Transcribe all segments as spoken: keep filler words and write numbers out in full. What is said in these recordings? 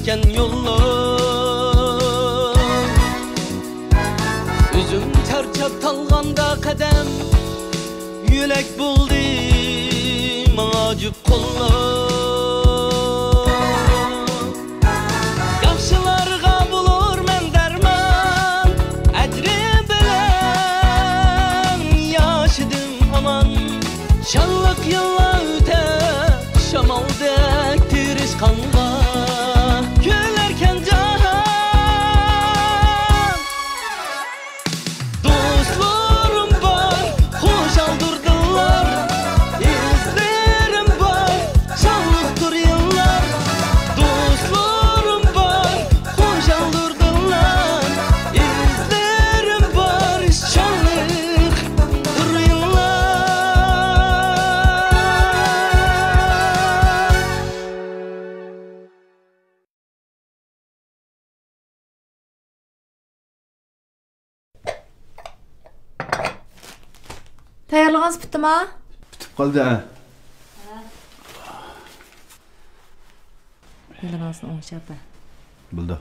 يوللار. ئۆزۈم چارچاپ تالغاندا قەدەم، يۆلەك بولدى ماڭا جۈپ قوللار. ياخشىلارغا بولۇرمەن دەرمان، ئەجرى بىلەن ياشىدىم ھامان. شانلىق يىللار ئۆتە، شامالدەك تىرىشقانغا كۈلەركەن جاھان. دوستلىرىم بار، خۇشالدۇر دىللار، ئىزلىرىم بار، شانلىقتۇر يىللار. دوستلىرىم بار، خۇشالدۇر دىللار، ئىزلىرىم بار، شانلىقتۇر يىللار. تەييارلىقىڭىز پۈتتىما؟ پۈتۈپ قالدى، ھە. ئېلىڭىزنى ئوڭشاپ. بولدى.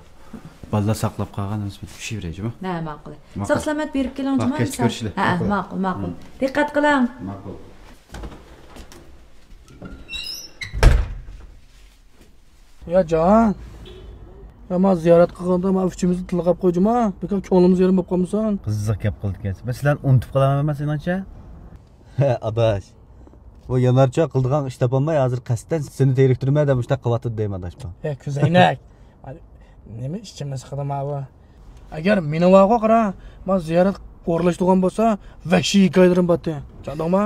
بالىلار ساقلاپ قالغان، ھەممىسى پىشىۋېرەي جۇمۇ. ھە، ماقۇل. ماقۇل. ساق-سالامەت بېرىپ كېلىڭ جۇمۇ. كەچتە كۆرۈشىلى. ھە، ماقۇل. ماقۇل، ماقۇل. دىققەت قىلىڭ. ماقۇل. يا جان، يا ما زىيارەت قىلغاندا ما ئۈچىمىزنى تىلغاپ قوي جۇمۇ. بىكار كۆڭلىمىز يېرىم بولۇپ قالمىسۇن. قىزىق گەپ قىلىدىكەنسىز. مەن سىلەرنى ئۇنتۇپ قالامەن سېنىڭچە؟ ھە، ئاداش. بۇ يانارچۇ قىلىدىغان ئىش تاپالماي، ھازىر قەستەن سېنى تېرىكتۈرىمەن دەپ مۇشۇنداق قىلىۋاتىدۇ دەيمەن، ئاداش. ھە، كۆزەينەك. نېمە ئىچىمىز سىقىدىما بۇ؟ ئەگەر مېنى ۋاغۇ قارا، ما زىيارەت ئورۇنلاشتۇرغان بولسا، ۋەھشىي ھېكايىلىرىم بارتى. چاندۇڭما؟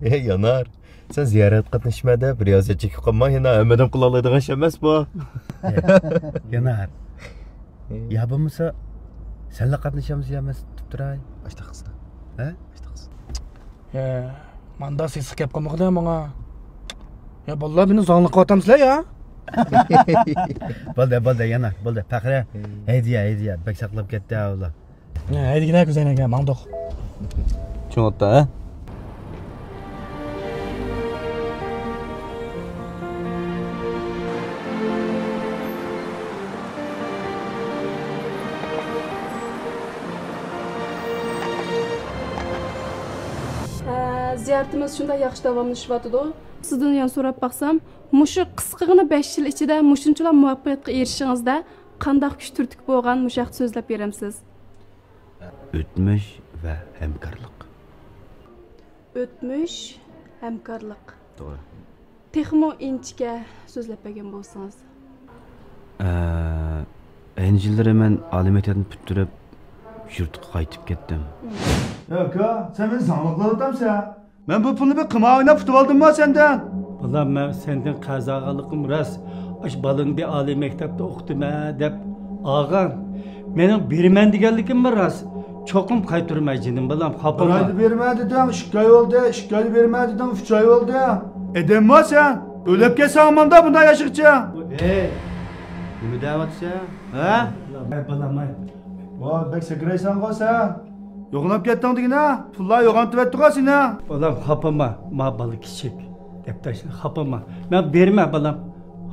ئەي يانار، سەن زىيارەت قاتنىشىمەن دەپ رىيازەتچى قىلماي، يەنە ھەممىدىن قىلالايدىغان ئىش ئەمەس بۇ. يانار. يا بولمىسا، سەنلا قاتنىشامسەن يا مەن تۇتۇپ تۇراي. ئاشتاق قىلسا. ھە؟ ئاشتاق قىلسا. يا، ماندا سېسىق گەپ قىلمىغىدە ماڭا. يا، بالىلار، مېنى زاڭلىق قىلىۋاتامسىلەر يا؟ بولدى، بولدى، يانار، بولدى. پەخرى، ھەيدىيە، ھەيدىيە، بەك ساقلاپ كەتتى ھە ئۇلار. ھەيدىگىنە كۆزەينەككە ماڭدۇق. چوڭ ئوتتا، ھە؟ ھە، زىيارىتىمىز شۇنداق ياخشى داۋاملىشىۋاتىدۇ. سىزدىن يەنە سوراپ باقسام، مۇشۇ قىسقىغىنا بەش يىل ئىچىدە مۇشۇنچىلا مۇۋەپپەقىيەتكە ئېرىشىشىڭىزدە قانداق كۈچ تۈرتكە بولغان، مۇشۇ ھەقتە سۆزلەپ بېرەمسىز؟ ئۆتمۈش ۋە ھەمكارلىق. ئۆتمۈش، ھەمكارلىق. توغرا. تېخىمۇ ئىنچىكە سۆزلەپ بەرگەن بولسىڭىز. ئە، ئەينى يىللىرى مەن ئالىي مەكتەپنى پۈتتۈرۈپ، يۇرتقا قايتىپ كەتتىم. يا ئاكا، سەن مېنى زاڭلىق قىلىۋاتامسەن؟ مەن بۇ پۇلنى بىر قىمار ئويناپ ئۇتۇۋالدىمما سەندىن؟ بالام، مەن سەندىن قەرز ئالغانلىقىم راست. ئاشۇ بالىنى بىر ئالىي مەكتەپتە ئوقۇتىمەن دەپ ئالغان. مېنىڭ بېرىمەن دېگەنلىكىممۇ راست. چوقۇم قايتۇرىمەن جېنىم بالام، خاپىماڭ. بىر ئايدا بېرىمەن دېدىڭ، ئىككى ئاي بولدى، ئىككى ئايدا بېرىمەن دېدىڭ، ئۈچ ئاي بولدى. ئادەمما سەن؟ ئۆلۈپ كەتسەڭ ئاماندا بۇنداق ياشىغىچە. ھەي، نېمە دەۋاتىسەن؟ ھە؟ ھەي بالام، ھەي. ۋاي، بەك سەكرەيسەنغۇ سەن. يوغىناپ كەتتىڭ دېگىنە، پۇللار يوغان تۇرۇۋەتتىغۇ سېنى. بالام، خاپىما، ما بالا كىچىك. دەپ تاشلا، خاپىما. مەن بېرىمەن، بالام.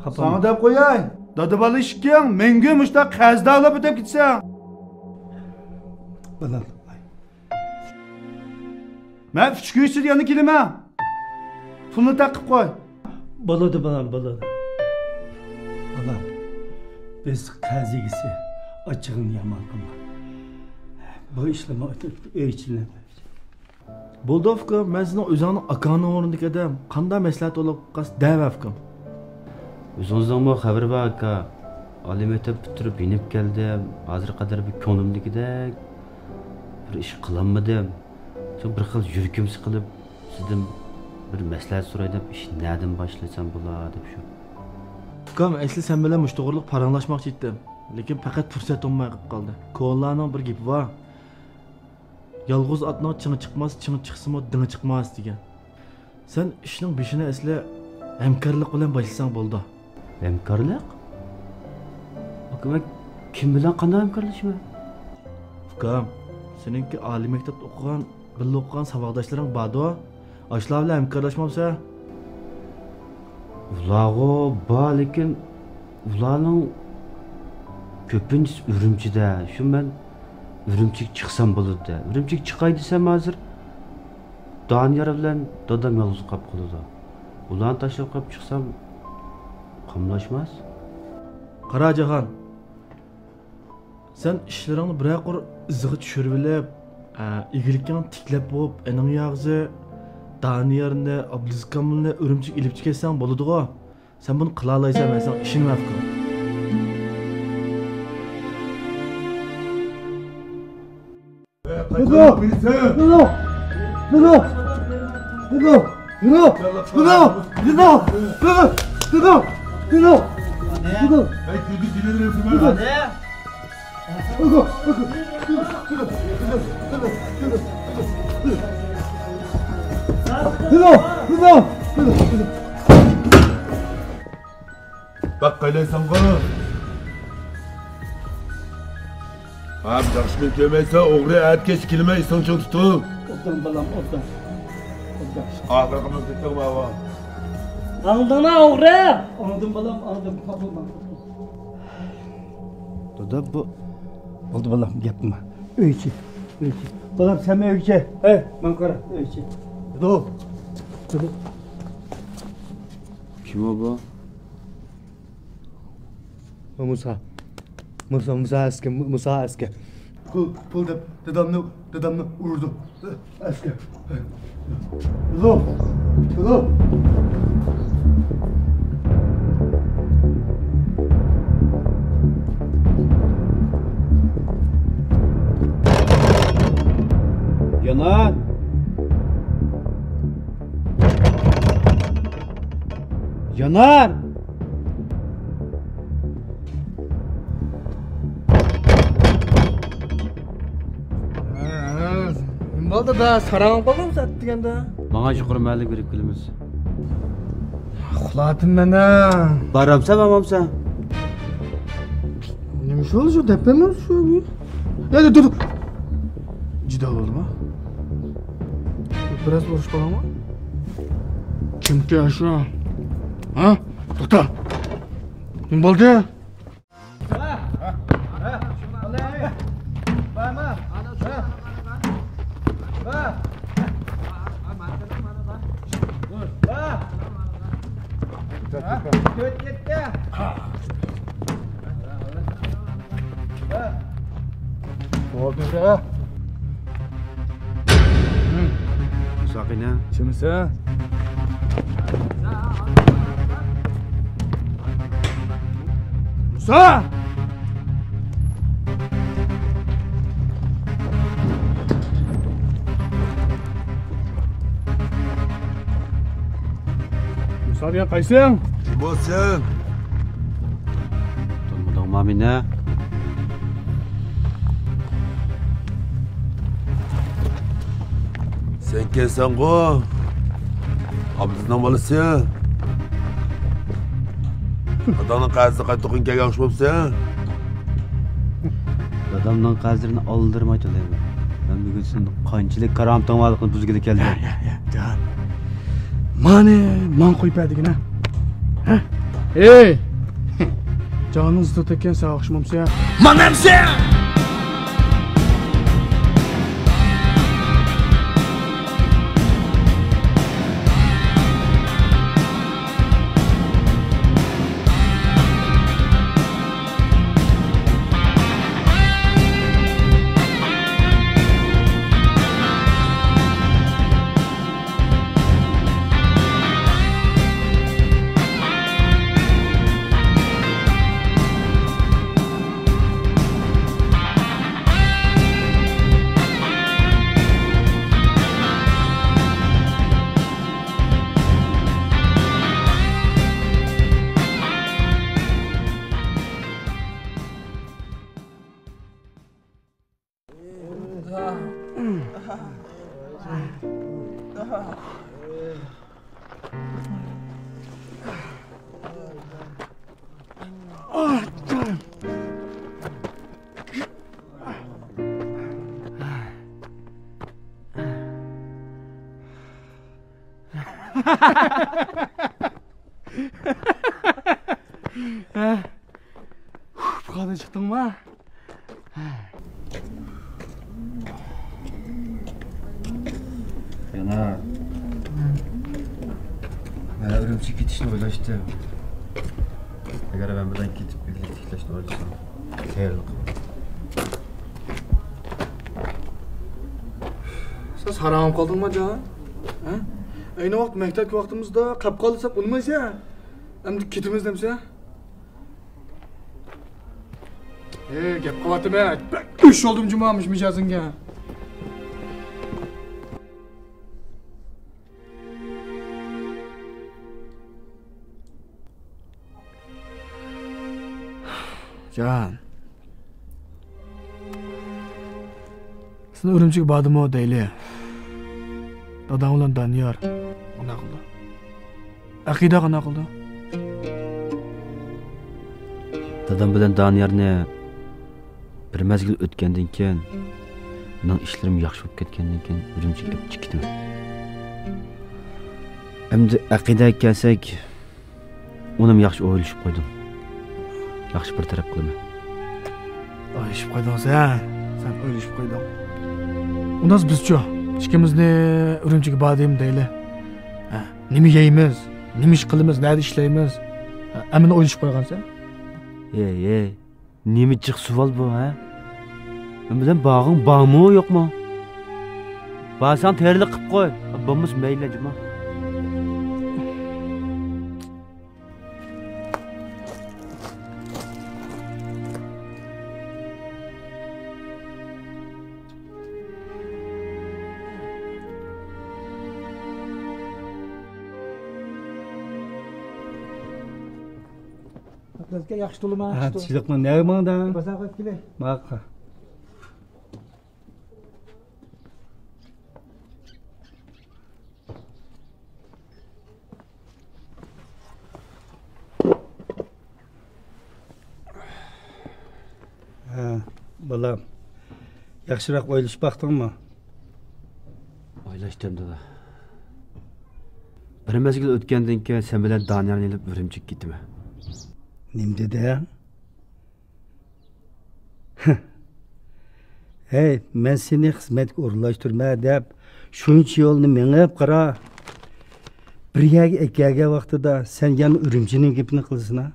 خاپىما. ساڭا دەپ قوياي، دادا بالا ئىككىڭ مەڭگۈ مۇشۇنداق قەرزدارلاپ ئۆتۈپ كېتىسەن. بالام. مەن ئۈچ كۈن ئىچىدە يەنە كېلىمەن. پۇلنى تەقىپ قوي. بولىدۇ، بالام، بولىدۇ. بالام، بىز قەرز ئىگىسى، ئاچچىقىڭنى يامان قىلما. بۇ ئىشلارمۇ ئۆي ئىچىدە. بولدى ئۇكام، مەن سېنىڭ ئۆزۈڭنىڭ ئاكاڭنىڭ ئورنىدىكى ئادەم، قانداق مەسلىھەت بولۇپ قالسا دەۋە ئۇكام. ئۆزىڭىزنىڭمۇ خەۋىرى بار ئاكا. ئالىي مەكتەپ پۈتتۈرۈپ يېنىپ كەلدىم. ھازىرغا قەدەر بىر كۆڭلۈمدىكىدەك بىر ئىش قىلالمىدىم. شۇ بىر خىل يۈرىكىم سىقىلىپ، سىزدىن بىر مەسلىھەت سوراي دەپ، ئىشنى نەدىن باشلىسام بولا دەپ شۇ. ئۇكام، ئەسلى سەن بىلەن مۇشۇ توغرىلىق پاراڭلاشماقچى ئىدىم. لېكىن پەقەت پۇرسەت بولماي قېلىپ قالدى. كونىلارنىڭ بىر گېپى بار. يالغۇز ئاتنىڭ چىڭى چىقماس، چىڭى چىقسىمۇ دىڭى چىقماس دېگەن. سەن ئىشنىڭ بېشىنى ئەسلى ھەمكارلىق بىلەن باشلىساڭ بولىدۇ. ھەمكارلىق؟ ئاكا، مەن كىم بىلەن قانداق ھەمكارلىشىمەن؟ ئۇكام، سېنىڭكى ئالىي مەكتەپتە ئوقۇغان، بىللە ئوقۇغان ساۋاقداشلىرىڭ باردۇ. ئاشۇلار بىلەن ھەمكارلاشمامسەن؟ ئۇلارغۇ بار، لېكىن ئۇلارنىڭ كۆپىنچىسى ئۈرۈمچىدە. شۇ مەن ئۈرۈمچىگە چىقسام بولىدۇ-دە. ئۈرۈمچىگە چىقاي دېسەم، ھازىر دانىيار بىلەن دادام يالغۇز قاپ قالىدۇ. ئۇلارنى تاشلاپ قاپ چىقسام، قاملاشماس. قارا جاھان، سەن ئىشلىرىڭنى بىرەر قۇر ئىزىغا چۈشۈرۈۋېلىپ، ئە، ئىگىلىكىڭنى تىكلەپ بوپ، ئېنىڭ ياغزى دانىيارنى، ئابلىز كامىلنى ئۈرۈمچىگە ئېلىپ كەتسەڭ بولىدىغۇ. سەن بۇنى قىلالايسەن، مەن ساڭا ئىشىنىمەن ئۇكام. دادام! دادام! دادام! بەك قايلايسەنغۇ. ھە، ياخشى كۈن كۆرمەيسەن، ئوغرى، ئەتە كەچ كېلىمەن، ئېسىڭ چىڭ تۇتۇل. ئوبدان بالام، ئوبدان. ئوبدان. ئاخىرقى مەن كېتىڭ، بابا. ئاڭدىڭما، ئوغرى؟ ئاڭدىم بالام، ئاڭدىم. قاپىلما. دادا، بۇ. بولدى بالام، گەپ قىلما. ئۆيچى، ئۆيچى. بالام، سەن ئۆيچى. ھەي، ماڭا قارا، ئۆيچى. دادام. دادام. كىم ئۇ بۇ؟ مۇسا. مۇسا، مۇسا ئەسكەر، مۇسا ئەسكەر. پۇل، پۇل دەپ دادامنى، دادامنى ئۇردۇم. ئەسكەر. پۇل، پۇل. يانار! يانار! نېمە بولدى دا، ساراڭ بولدۇڭ سەن دېگەندە. ماڭا يۇقىرى مەھەللىگە بېرىپ كېلىمىز. ئۇخلاتتىم مەن ھە. بارامسەن، بارمامسەن؟ نېمە شۇ، شۇ دەپ بەرمەمسىز شۇ. يا، يا، تۇر، تۇر. جىدال بولدىما؟ بىراز ئۇرۇش بولامۇ؟ كىمكى شۇ؟ ھە؟ توختا. نېمە بولدى؟ مۇسا قېنى؟ چىمسە؟ مۇسا! مۇسا دېگەن قايسىڭ؟ كىم بولسۇن؟ تونۇمىدىڭما مېنى؟ سەن كەلسەڭغۇ، ئابلىزنىڭ بالىسى. داداڭنىڭ قەرزىنى قايتۇرغىلى كەلگەن ئوخشاش بوپسەن. دادامنىڭ قەرزلىرىنى ئالدىرىماي تۆلەيمەن. مەن بۈگۈن سېنىڭ قانچىلىك كارامىتىڭ بارلىقىنى بۇزغىلى كەلدىم. يا، يا، يا، جان. مانى ماڭا قويۇپ بەر دېگىنە. ھە؟ ئەي! جانىڭ زىتىدا تەگكەن ساۋاقچى مامسا. ماڭ ئەمسە! چىقتىڭما؟ يەنە مەن ئۈرۈمچىگە كېتىشنى ئويلاشتىم. ئەگەر مەن بىلەن كېتىپ ئىگىلىك تىكلەشنى ئويلىساڭ، خەيرلىك. سەن ساراڭ قالدىڭما جان؟ ھە؟ ئەينى ۋاقىت مەكتەپتىكى ۋاقتىمىزدا قاپ قالدى دەپ ئۇنىمايسەن. ئەمدى كېتىمىز دەمسە؟ ئەي، گەپ قىلىۋاتىمەن. بەك ئۆچ بولدۇم جۇما مۇشۇ مىجەزىڭگە. جان. سەن ئۈرۈمچىگە باردىمۇ دەيلى. داداڭ بىلەن دانىيار قانداق قىلدى؟ ئەقىدە قانداق قىلدى؟ دادام بىلەن دانىيارنى بىر مەزگىل ئۆتكەندىن كېيىن، مېنىڭ ئىشلىرىم ياخشى بولۇپ كەتكەندىن كېيىن ئۈرۈمچىگە ئېلىپ چىقىپ كېتىمەن. ئەمدى ئەقىدەگە كەلسەك، ئۇنىمۇ ياخشى ئويلىشىپ قويدۇم. ياخشى بىر تەرەپ قىلىمەن. ئويلىشىپ قويدۇڭ سەن. سەن ئويلىشىپ قويدۇڭ. ئۇنداز بىزچۇ؟ ئىككىمىزنى ئۈرۈمچىگە باردىم دەيلى. ھە، نېمە يەيمىز؟ نېمە ئىش قىلىمىز؟ نەدە ئىشلەيمىز؟ ھە، ھەممىنى ئويلىشىپ قويغانسەن. ھەي، ھەي. نېمە جىق سوئال بۇ، ھە؟ مەن بىلەن باغىڭ بارمۇ، يوقمۇ؟ بارساڭ تەييارلىق قىپ قوي. بولمىسا مەيلى، جۇما. ئابلەزكە ياخشى تولىما، ھە، ياخشى تولىما. چىلىقما، نەگە ماڭدىڭ؟ بازار قىلىپ كېلەي. ماقۇل. ھە، بالام. ياخشىراق ئويلىشىپ باقتىڭمۇ؟ ئويلاشتىم، دادا. بىر مەزگىل ئۆتكەندىن كېيىن سەن بىلەن دانىيارنى ئېلىپ ئۈرۈمچىگە كېتىمەن. نېمە دېدىڭ؟ ھەي، مەن سېنى خىزمەتكە ئورۇنلاشتۇرىمەن دەپ شۇنچە يولنى مېڭىپ قارا، بىر يەرگە ئەكەلگەن ۋاقتىدا سەن يەنە ئۈرۈمچىنىڭ گېپىنى قىلىسەن ھە؟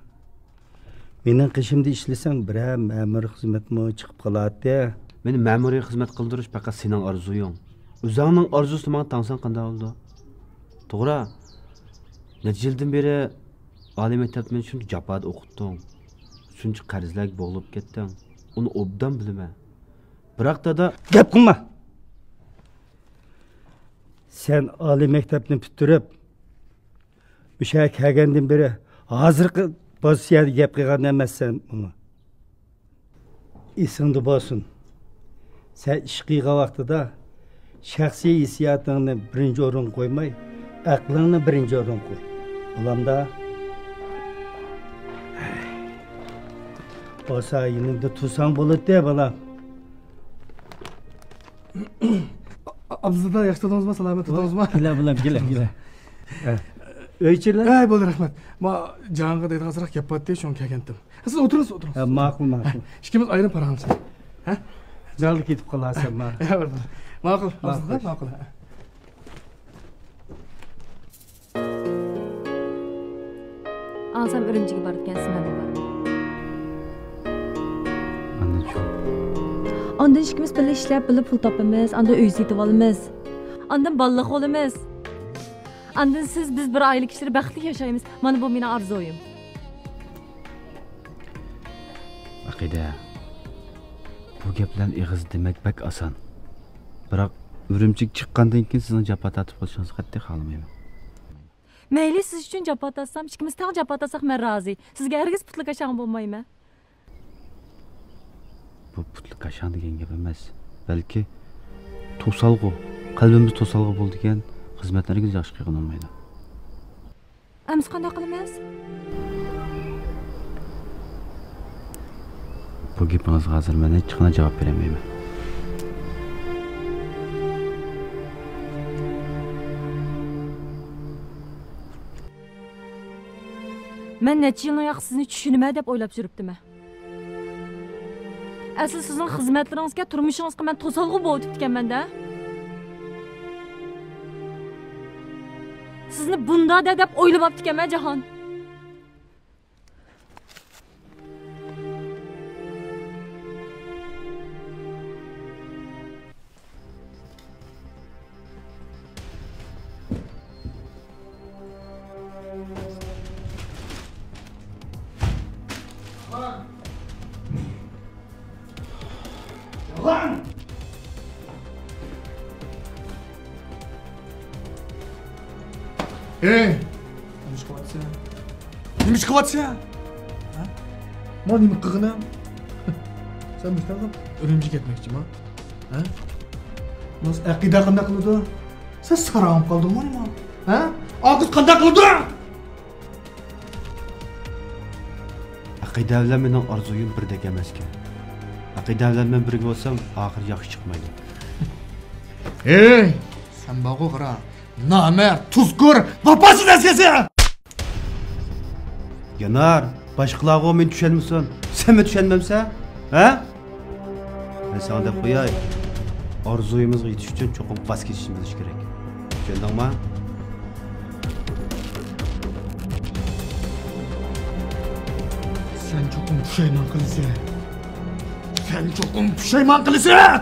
مېنىڭ قېشىمدا ئىشلىسەڭ، بىرەر مەمۇرىي خىزمەتمۇ چىقىپ قالاتتى. مېنى مەمۇرىي خىزمەت قىلدۇرۇش پەقەت سېنىڭ ئارزۇيۇڭ. ئۆزۈڭنىڭ ئارزۇسىنى ماڭا تاڭساڭ قانداق بولىدۇ؟ توغرا، نەچچە يىلدىن بېرى ئالىي مەكتەپتە مېنى شۇنچە جاپادا ئوقۇتتۇڭ، شۇنچە قەرزلەرگە بوغۇلۇپ كەتتىڭ، ئۇنى ئوبدان بىلىمەن. بىراق، دادا. گەپ قىلما! سەن ئالىي مەكتەپنى پۈتتۈرۈپ، مۇشۇ يەرگە كەلگەندىن بېرى ھازىرقى پوزىتسىيەدە گەپ قىلغان ئەمەسسەن ماڭا. ئېسىڭدە بولسۇن، سەن ئىش قىلغان ۋاقتىدا شەخسىي ھېسسىياتىڭنى بىرىنچى ئورۇنغا قويماي، ئەقلىڭنى بىرىنچى ئورۇنغا قوي. بولامدا؟ بولسا يېنىمدا تۇرساڭ بولاتتى، بالام. ئابدۇزادا، ياخشى تۇردىڭىزما؟ سالامەت تۇردىڭىزما؟ كېلە، بالام، كېلە، كېلە. ھە. ئۆيچىلەر؟ ھەي، بولدى، رەھمەت. ما جاھانغا دەيدىغان ئازراق گەپ بارتتى، شۇڭا كەلگەنتىم. سىز ئولتۇرۇڭ، سىز ئولتۇرۇڭ. ھە، ماقۇل، ماقۇل. ئىككىمىز ئايرىم پاراڭلىشايلى. ھە؟ جالدا كېتىپ قالارسەن، ما. ھە، بولدى. ماقۇل، ماقۇل. ئابدۇزادا، ماقۇل. ئاڭسام ئۈرۈمچىگە بارىدىكەنسىز، مەنمۇ بارىمەن. ئاندىن شۇ. ئاندىن ئىككىمىز بىللە ئىشلەپ، بىللە پۇل تاپىمىز، ئاندىن ئۆي سېتىۋالىمىز. ئاندىن بالىلىق بولىمىز. ئاندىن سىز، بىز بىر ئائىلە كىشىلىرى بەختلىك ياشايمىز. مانا بۇ مېنىڭ ئارزۇيۇم. ئەقىدە، بۇ گەپلەرنى ئېغىزدا دېمەك بەك ئاسان. بىراق، ئۈرۈمچىگە چىققاندىن كېيىن سىزنىڭ جاپا تارتىپ قېلىشىڭىزنى قەتئىي خالىمايمەن. مەيلى، سىز ئۈچۈن جاپا تارتسام، ئىككىمىز تەڭ جاپا تارتساق، مەن رازى. سىزگە ھەرگىز پۇتلىكاشاڭ بولمايمەن. بۇ پۇتلىكاشاڭ دېگەن گەپ ئەمەس. بەلكى توسالغۇ، قەلبىمىزدە توسالغۇ بولىدىكەن، خىزمەتنى ھەرگىز ياخشى قىلغىلى بولمايدۇ. ئەمىسە قانداق قىلىمىز؟ بۇ گېپىڭىزگە ھازىر مەن ھېچقانداق جاۋاب بېرەلمەيمەن. مەن نەچچە يىلنىڭ ياقى سىزنى چۈشىنىمەن دەپ ئويلاپ يۈرۈپتىمەن. ئەسلى سىزنىڭ خىزمەتلىرىڭىزگە، تۇرمۇشىڭىزغا مەن توسالغۇ بولۇۋېتىپتىكەنمەن-دە. سىزنى بۇنداق دە دەپ ئويلىماپتىكەنمەن، جاھان. يالغان! ھەي! نېمە ئىش قىلىۋاتىسەن؟ نېمە ئىش قىلىۋاتىسەن؟ ھە؟ ما نېمە قىلغىنىڭ؟ سەن مۇشۇنداق ئۈرۈمچىگە كەتمەكچىما؟ ھە؟ ماس ئەقىدە قانداق قىلىدۇ؟ سەن ساراڭ قالدىڭمۇ نېمە؟ ھە؟ ئاقىز قانداق قىلىدۇ؟ ئەقىدە بىلەن مېنىڭ ئارزۇيۇم بىردەك ئەمەسكەن. ئەقىدە بىلەن مەن بىرگە بولسام، ئاخىرى ياخشى چىقمايدۇ. ھەي! سەن بارغۇ قارا، نامەرد، تۇزكور، ۋاپاسىز ئەسكەسى! يانار، باشقىلارغۇ مېنى چۈشەنمىسۇن، سەنمۇ چۈشەنمەمسەن؟ ھە؟ مەن ساڭا دەپ قوياي، ئارزۇيىمىزغا يېتىش ئۈچۈن چوقۇم ۋاز كېچىشنى بىلىش كېرەك. چۈشەندىڭما؟ سەن چوقۇم پۇشايمان قىلىسەن. سەن چوقۇم پۇشايمان قىلىسەن!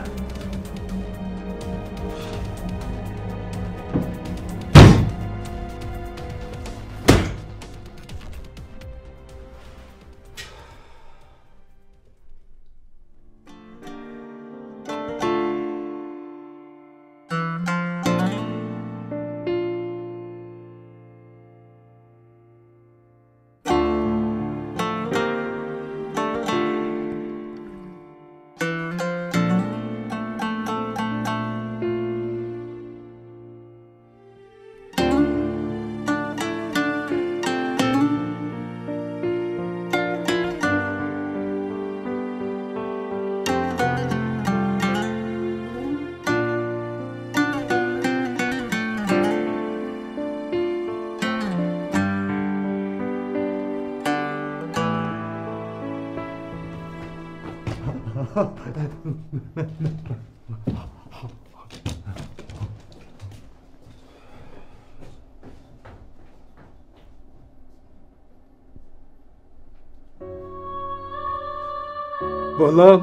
بالام،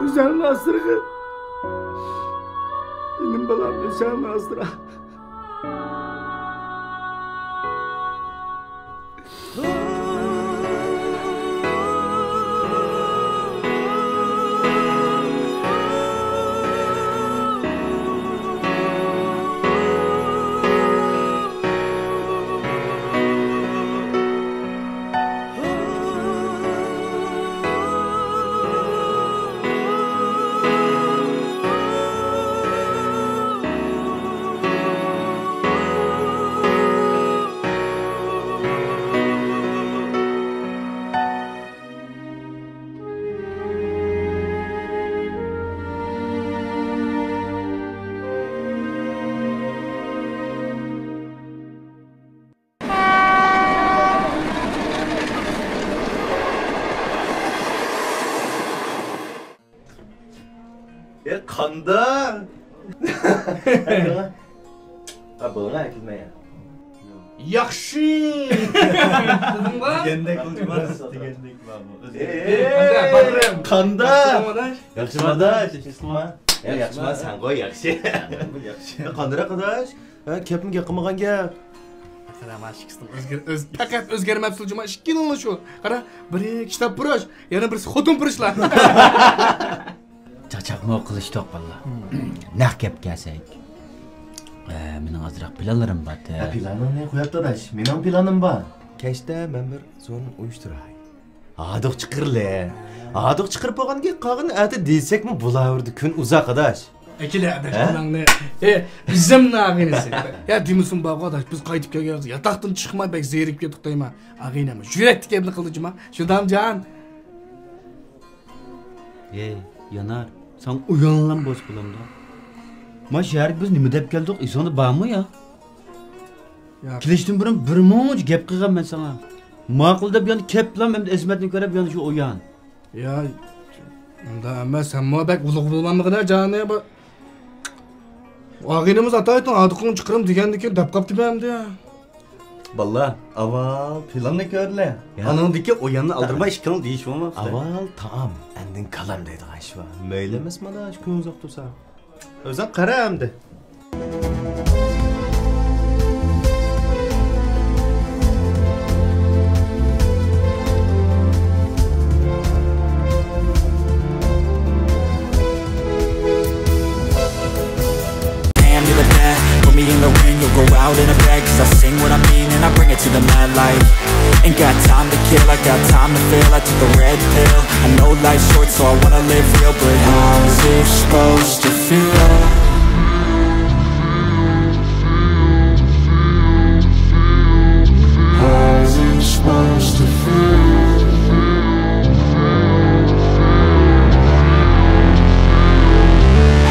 ئۆزۈڭنى ئاسرىغىن. جېنىم بالام، ئۆزۈڭنى ئاسرا. يا قاندا؟ ھە، بولغان ئەكىلمە يا. ياخشى! دېدىڭغۇ؟ دېگەندەك قىلجىما، دېگەندەك بارمۇ؟ ئۆزگەرتمە. ئەي، قاندا؟ ياخشىمۇ ئاداش؟ ياخشىمۇ؟ يا، ياخشىما، سەن قوي، ياخشى. ياخشى. قانداق ئاداش؟ ھە، كەپمۇ گەپ قىلمىغان گەپ. قارا، مانا ئىككىسىنىڭ ئۆزگەر-، ئۆز-، پەقەت ئۆزگەرمەپسىلە جۇما، ئىككىلىڭلا شۇ. قارا، بىرى كىتابپۇرۇش، يەنە بىرسى خوتۇنپۇرۇشلا. چاقچاقمۇ قىلىشتۇق باللا. نەق گەپكە كەلسەك، ئە، مېنىڭ ئازراق پىلانلىرىم بار. ھە، پىلانىڭنى قويۇپتۇ ئاداش، مېنىڭ پىلانىم بار. كەچتە مەن بىر سورۇن ئۇيۇشتۇراي. ھاردۇق چىقىرلى. ھاردۇق چىقىرىپ بولغاندىن كېيىن قالغىنىنى ئەتە دېسەكمۇ بولاۋېرىدۇ، كۈن ئۇزاق ئاداش. ئەكېلە ئاداش، ھە؟ پۇلاڭنى. ئە، بىزنىڭ ئاغىنىسى. يا دېمىسۇن بارغۇ ئاداش، بىز قايتىپ كەلگەن ياتاقتىن چىقماي بەك زېرىكىپ كەتتۇق دەيمەن. ئاغىنەم يۈرەكتىكىنى قىلدى جۇما. شۇنداقمۇ جان؟ ئەي، يانار، ساڭا ئويۇنلام بولسا بولامدۇ؟ ما شەھەرگە بىز نېمە دەپ كەلدۇق، ئېسىڭدە بارمۇ يا؟ ياق. كېلىشتىن بۇرۇن بىر مۇنچە گەپ قىلغان مەن ساڭا. ماقۇل دەپ يەنە كەپلام ئەمدى ئەزىمەتنى كۆرۈپ يەنە شۇ ئۇيان. يا، ئۇنداق ئەمەس، سەنمۇ بەك ئۇلۇغ بولمامدىغىنە جانى بۇ. ئاغىنىمىز ئاتايتىن ئادىقىڭ چىقىرىم دېگەندىكىن دەپ قاپتىمەن ئەمدى. باللا، ئاۋال پىلاننى كۆرلە. يا. ئانىڭدىكى ئۇياننى ئالدىرماي ئىككىڭ دېيىش بولماپتۇ. ئاۋال تائام، ئاندىن كالام دەيدىغان ئىش بار. مەيلى ئەمەس مانا، شۇ كۈن ئۇزاق تۇرسا. ئۆزۈڭ قارا ئەمدى. Hand me the bat, put me in the ring, you'll go out in a bag, 'cause I sing what I mean and I bring it to the mad light. Ain't got time to kill, I got time to feel, I took the red pill. I know life's short, so I wanna live real, but how's it supposed to feel? How's it supposed to feel?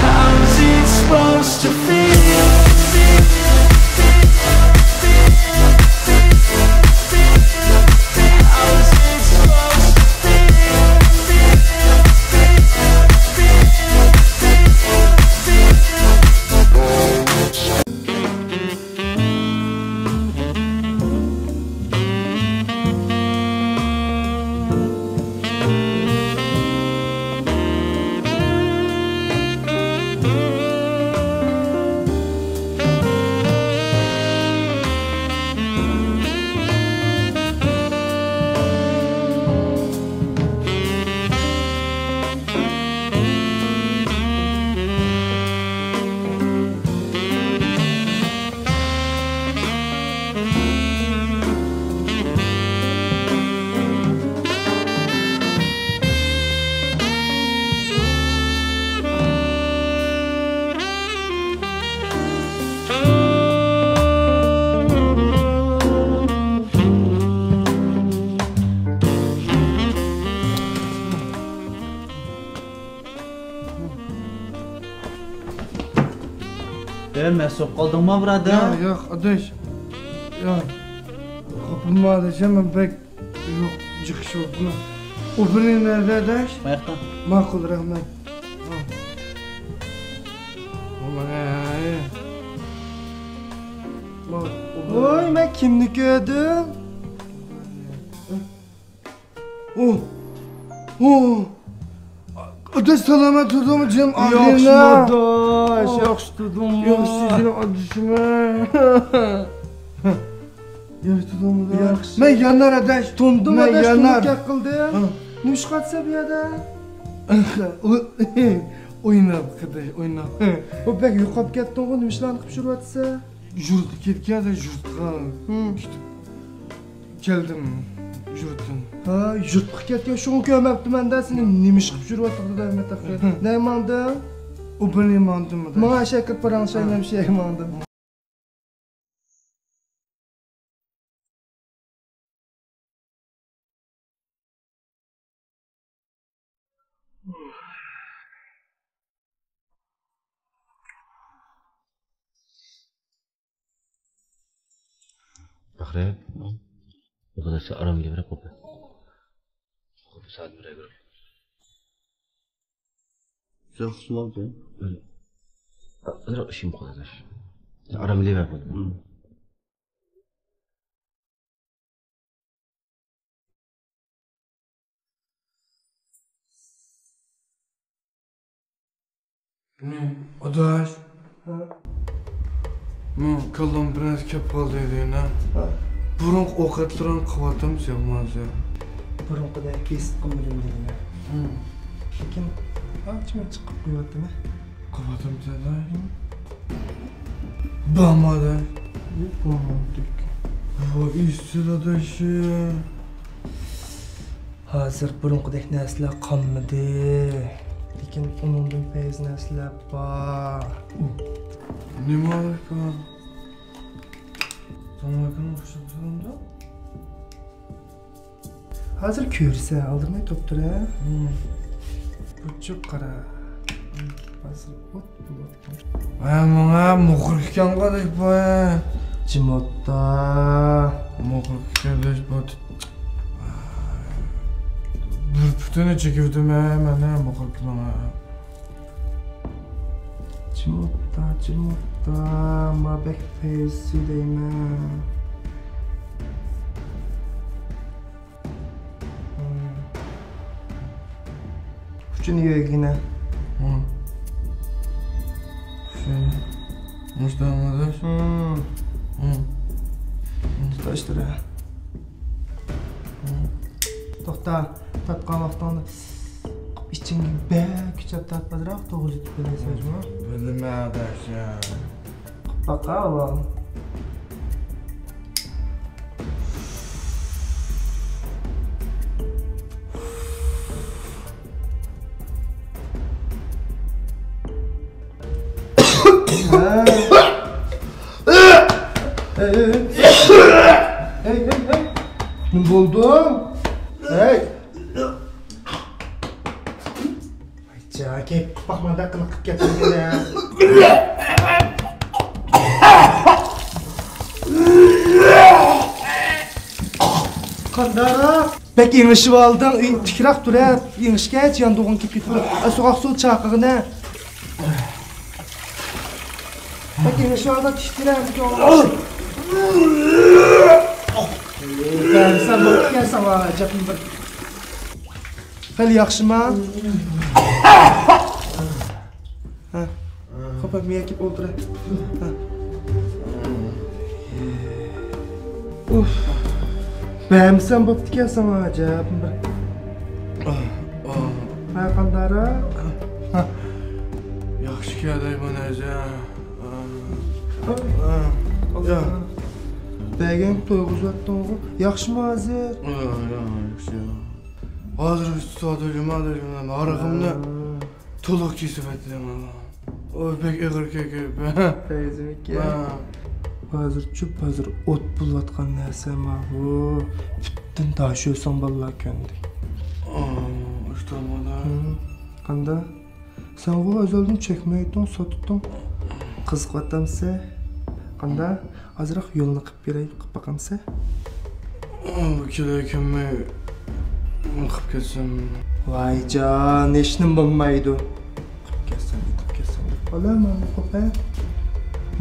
How's it supposed to feel? ئەي، مەست بولۇپ قالدىڭمۇ، بۇرادەر؟ ياق، ياق، ئاداش. ياق. خاپىما ئاداش، مەن بەك يوق، جىق ئىش بولۇپتۇ. ئۇ بىرى نەدە، ئاداش؟ ماياقتا. ماقۇل، رەھمەت. ۋاي. ۋاي، مەن كىمنى كۆردۈم؟ ئۇ، ئۇ. ئاداش، سالامەت تۇردۇڭمۇ جېنىم؟ ياخشىمۇ ئاداش، ياخشى تۇردۇڭمۇ؟ ياخشى جېنىم ئادىشىمەن. ياخشى تۇردۇڭمۇ ئاداش؟ ياخشى. مەن يانار ئاداش. تۇندۇم ئاداش، تۇندۇم. ھە. نېمە ئىش قىلىۋاتىسەن بۇ يەردە؟ ئويناپ قېدىش، ئويناپ. ئۇ بەك يوقاپ كەتتىڭغۇ، نېمە ئىشلارنى قىلىپ يۈرۈۋاتىسەن؟ يۇرتقا كەتكەن ئاداش، يۇرتقا. ھىم. كېتىپ كەلدىم يۇرتتىن. ھە، يۇرتقا كەتكەن، شۇڭا كۆرمەپتىمەن-دە سېنى، نېمە ئىش قىلىپ يۈرۈۋاتىدۇ دەيمەن تېخى. ھىم. نەگە ماڭدىڭ؟ ئۇبېرنى ماڭدىم ئاداش. ماڭا ئەشەگە پاراڭلىشايلى، ھە. نەمشەگە ماڭدىم. بەخرى، بۇ قەدەر ئارام ئېلىۋېرىپ قوپە. قوپە سائەت بىرگە كىرىپ. ياخشى بولدى. ئازراق ئىشىم قالدى. ئارام ئېلىۋەر. مەن، ئاداش. ھە؟ مەن كاللام بىر نەرسە كەپ قالدى دېگىنە. ھە. بۇرۇنقى ئوقەتلىرىڭنى قىلىۋاتامسەن يامان سەن؟ بۇرۇنقىدەك ھېس قىلمىدىم دېگىنە. ھىم. لېكىن ئانچە-مۇنچە قىلىپ قويۇۋاتىمەن. قىلىۋاتامسەن ھە؟ بارمۇ ئاداش؟ يوق، بارمامدۇق. ۋاي، ئېسىل ئاداشىم. ھازىر بۇرۇنقىدەك نەرسىلەر قالمىدى. لېكىن ئۇنىڭدىن پەيزى نەرسىلەر بار. نېمە ئاداش بۇ؟ ساڭا ئاكىنىڭ خۇشى بولامدۇ؟ ھازىر كۆرسە، ئالدىرىماي تۇرۇپتۇر ھە. ھىم. بۇچۇق قارا. ھازىر ئوت بولۇۋاتقان. ۋاي، ماڭا مۇخۇر ئىكەنغۇ دەيدۇ بۇ. جىم ئوتتا. مۇخۇر ئىكەن دەيدۇ بۇ. بىر پۈتۈنى چېكىۋېتىمەن مانا مۇخۇر پۇلىڭا. جىم ئوتتا، جىم ئوتتا، ما بەك پەيزى دەيمەن. ئۇچىنى يۆگىنە. مۇشتاڭلىدىش. تۇتاشتۇرە. توختا، تارتقان ۋاقتىڭدا ئىچىڭگە بەك كۈچەپ تارتىپ ئازراق توغرا يېتىپ بىلەيسەن جۇمۇ. بىلىمەن ئاداش. باقاۋۇ. ھە. ھەي، ھەي، ھەي. ھەي، ھەي، ھەي. نېمە بولدۇڭ؟ ھەي. جاكى، باقمادا قىلىق قىلىپ كەتتىڭ يەنە. قانداق؟ بەك ئېڭىشىۋالدىڭ، ئۆي تىكرەك تۇر ھە. ئېڭىشكەچ ياندۇرغۇڭ كېلىپ كېتىدۇ. ئە، سوغۇق سۇ چاقىغىنە. بەك ئېڭىشىۋالدىڭ، تىكرەك. سەن بولۇپ كەلسەڭ، ئەجەبمۇ بىر. خېلى ياخشىما؟ ھە. خوپ، مېيەكىپ ئولتۇرە. ھە. ئۇف. بەرمىسەم بوپتىكەن ساڭا، ئەجەب بىر. ھە، قانداقراق؟ ھە. ياخشىكەن دەيمەن، ئەجەب. ھە. بەرگەن تويغۇزۇۋەتتىڭغۇ. ياخشىمۇ ھازىر؟ ھە، ياخشى. ھازىر بىز تۇتۇۋاتىدۇ، جۇما دەيمەن، ھارىقىمنى ھە. تولۇق كېسىۋەتتىم. ئۇ بەك ئېغىر كېكىپ. پەيزىمىكى. ھە. ھازىر چۈپ، ھازىر ئوت بولۇۋاتقان نەرسە ماۋۇ. پۈتۈن داشۆسۈڭ بالىلار كۆندى. ئا، ئۇشتۇرمىدا. ھە. قانداق؟ سەنغۇ ئەزەلدىن چەكمەيتتىڭ، ساتتىڭ. قىزىقىۋاتامسەن؟ قانداق؟ ئازراق يولنى قىپ بېرەي، قىپ باقامسەن؟ ئۇ كېلەي كەلمەي قىپ كەتسەم. ۋايجان، ھېچنېمە بولمايدۇ. قىپ كەتسەم، قىپ كەتسەم دەپ بالا ماڭا قوپ ھە.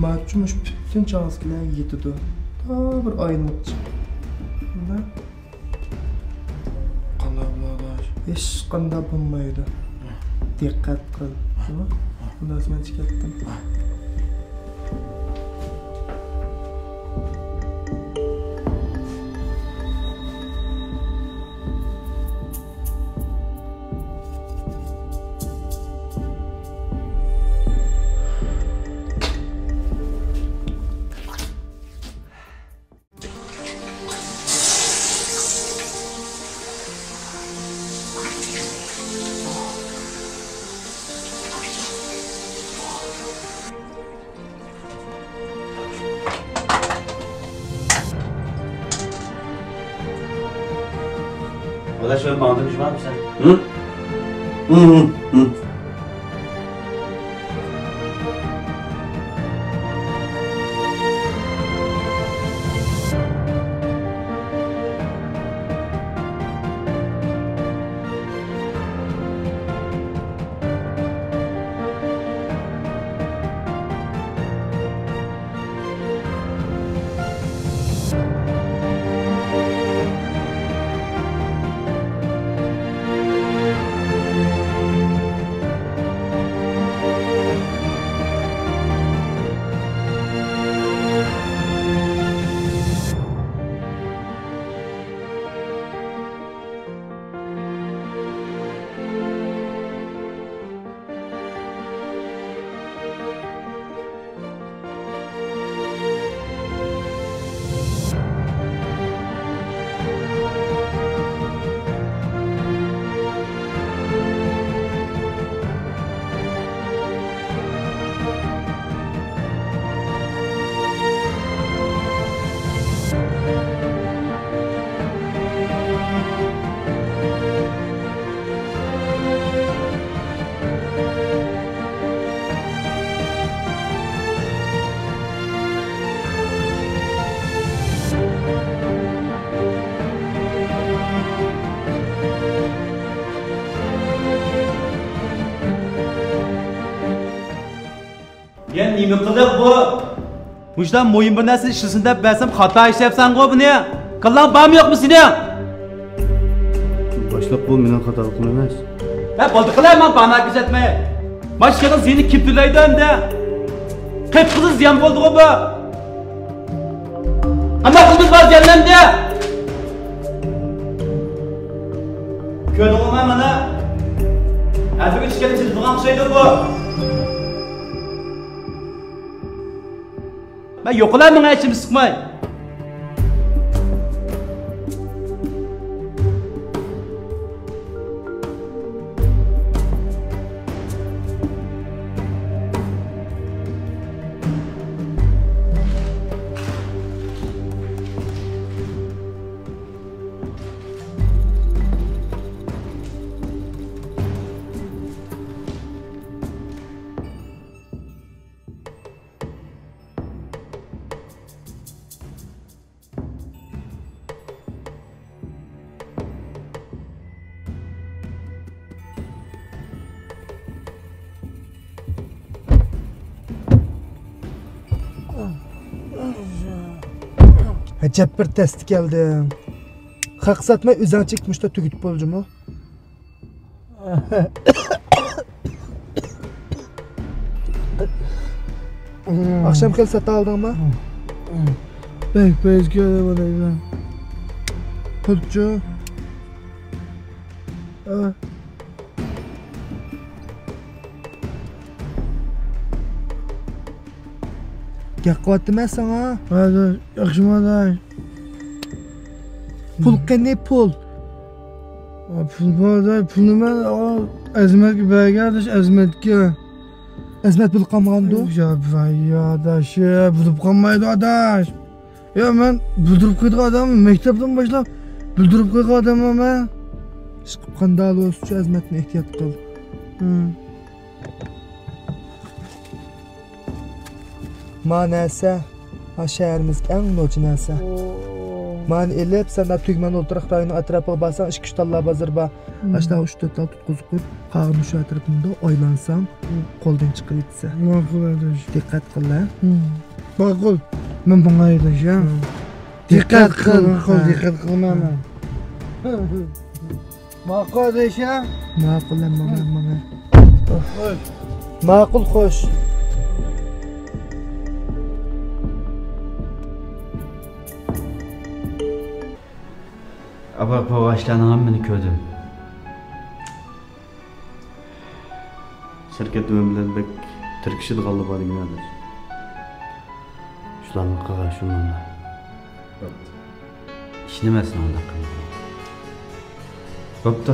ماچۇ مۇشۇ پۈتۈن چاغسىكىلەرگە يېتىدۇ. تا بىر ئايلىنىپ چىق. قانداق بولىدۇ؟ ھېچقانداق بولمايدۇ. دىققەت قىل. خۇلاسە، مەن چىقىپ كەتتىم. Ulaş, ben bağladım, şu var mı sen? Hı? Hı hı hı. يەنە نېمە قىلدۇق بۇ؟ مۇشۇنداق مۇھىم بىر نەرسە ئىشلىسۇن دەپ بەرسەم، خاتا ئىشلەپسەنغۇ بۇنى. كاللاڭ بارمۇ يوقمۇ سېنىڭ؟ باشلىق، بۇ مېنىڭ خاتالىقىم ئەمەس. ھە، بولدى قىلە، ماڭا بانا كۆرسەتمەي. مانا شۇ يەرنىڭ زىيىنىنى كىم تۆلەيدۇ ئەمدى؟ قىپقىزىل زىيان بولدىغۇ بۇ. ئەمما قىلدىم بار زىياننى ئەمدى. كۆردۈڭلارمۇ مانا؟ ھەدىگە چىققان چىرىدىغان ئوخشايدۇ بۇ. مەن يوقىلا ماڭا ئىچىم سىقماي. ئەجەب بىر تەستە كەلدىڭ. خەق ساتماي ئۆزۈڭ چېكىپ مۇشتا تۈگىتىپ بولجىمۇ؟ ئاخشام خېلى ساتالدىڭمۇ؟ بەك پەيز كۆرۈۋالايمەن. قىلچۇ. گەپ قىلىۋاتىمەن ساڭا. ھازىر ياخشىمۇ ئاداش؟ پۇل قېنى، پۇل؟ پۇل بار ئاداش، پۇلنى مەن ئەزمەتكە بەرگەن ئاداش، ئەزمەتكە. ئەزمەت بىلىپ قالمىغاندۇ؟ يا، يا ئاداش، بىلىپ قالمايدۇ ئاداش. يا، مەن بىلدۈرۈپ قويىدىغان ئادەم، مەكتەپتىن باشلاپ بىلدۈرۈپ قويغان ئادەممەن مەن. ئىشقىلىپ قانداق بولسۇن شۇ ئەزمەتنى ئېھتىيات قىل. ما نەرسە، ھا شەھىرىمىزدىكى ئەڭ نوچى نەرسە. مانى ئېلىپ، سەن تۈگمەن ئولتۇراق رايونىنىڭ ئەتراپىغا بارساڭ، ئىككى ئۈچ تاللا بازىرى بار. ئاشۇنداق ئۈچ تۆت تال تۇتقۇزۇپ قويۇپ، قالغىنى شۇ ئەتراپىمدا ئايلانساڭ، قولدىن چىقىرىۋېتىسەن. ماقۇل ئاداش. دىققەت قىل ھە. ماقۇل. مەن ماڭاي ئاداش ھە. دىققەت قىل. ماقۇل، دىققەت قىلىمەن مەن. ماقۇل ئاداش ھە. ماقۇل، ماڭا، ماڭا. ماقۇل، خوش. ئاپا، ئاپا، ئاشۇلارنىڭ ھەممىنى كۆردۈم. شىركەت مەن بىلەن بەك تىركىشىدىغانلار بار دېگەن ئاداش. شۇلارنىڭ قىلغان شۇ مۇنداق. بوپتۇ. ئىشىنىمەن سېنىڭ ئۇنداق قىلغىنىڭغا. بوپتۇ.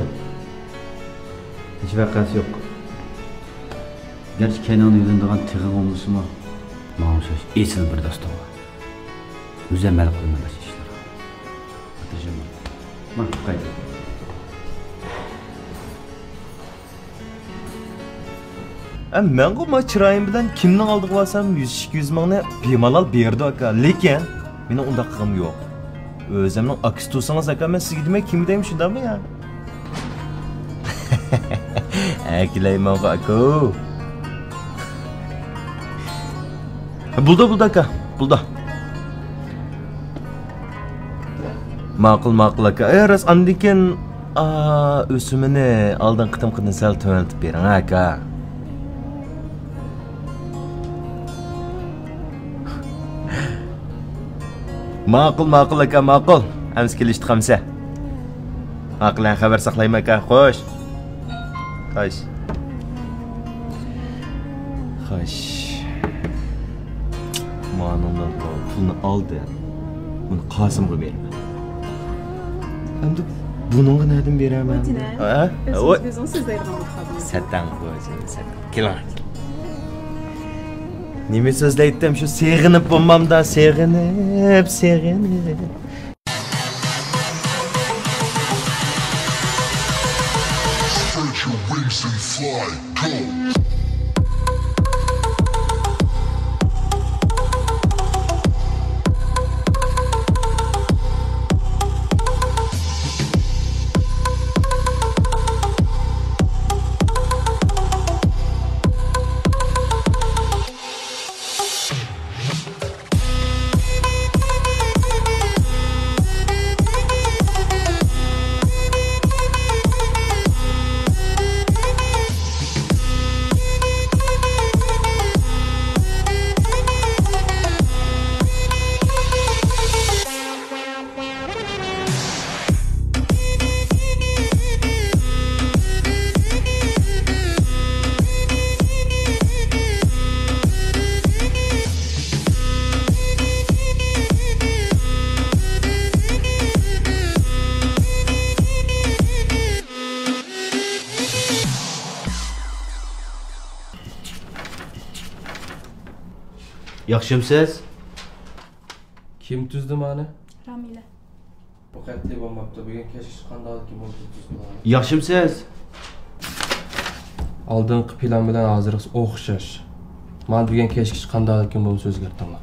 ھېچ ۋەقەسى يوق. گەرچە كەينىڭدىن يۈزلىنىدىغان تېغىڭ بولمىسىمۇ، ماڭا ئوخشاش ئېسىل بىر دوستۇڭ بار. ئۆزۈم ھەل قىلىمەن باشقا ئىشلارنى. ئاتىجىم، ماڭ، قايت. ئە، مەنغۇ ما چىرايىم بىلەن كىمنىڭ ئالدىغا بارسام، يۈز ئىككى يۈز مىڭنى بىمالال بېرىدۇ، ئاكا. لېكىن مېنىڭ ئۇنداق قىلغۇم يوق. ئۆزۈمنىڭ ئاكىسى تۇرسىڭىز، ئاكا، مەن سىزگە دېمەي، كىمگە دەيمەن، شۇنداقمۇ يا؟ ئەكېلەيمەنغۇ، ئاكا. بولدى، بولدى، ئاكا، بولدى. ماقۇل، ماقۇل، ئاكا. ئە، راست، ئاندىن كېيىن، ئا، ئۆسۈمىنى ئالدىنقى قېتىمقىدىن سەل تۆۋەنلىتىپ بېرىڭ، ئاكا. ماقۇل، ماقۇل، ئاكا، ماقۇل. ئەمىسە كېلىشتۇق ئەمىسە. ماقۇل، خەۋەر ساقلايمەن، ئاكا. خوش. خوش. خوش. مانىڭدىن پۇلنى ئالدى. بۇنى قاسىمغا بېرىمەن. ئەمدى بۇنىڭغا نەدىن بېرەمەن؟ ھە؟ ئۆزىڭىز ئۆزىڭىز سۆزلەيدىغان بولۇپ قالدىڭىز. سەتەڭ، سەتەڭ. كېلىڭ. نېمە سۆزلەيتتىم، شۇ سېغىنىپ بولمامدا، سېغىنىپ، سېغىنىپ. Spread your wings and fly, go. ياخشىمسىز؟ كىم تۈزدى مانى؟ رامىلە. بۇ قەتئىي بولماپتۇ. بۈگۈن كەچكىچە قانداقكىن بولمىسا تۈزۈپ قويايلى. ياخشىمسىز؟ ئالدىنقى پىلان بىلەن ھازىرقىسى ئوخشاش. مانا بۈگۈن كەچكىچە قانداقكىن بولمىسا ئۆزگەرتىڭلار.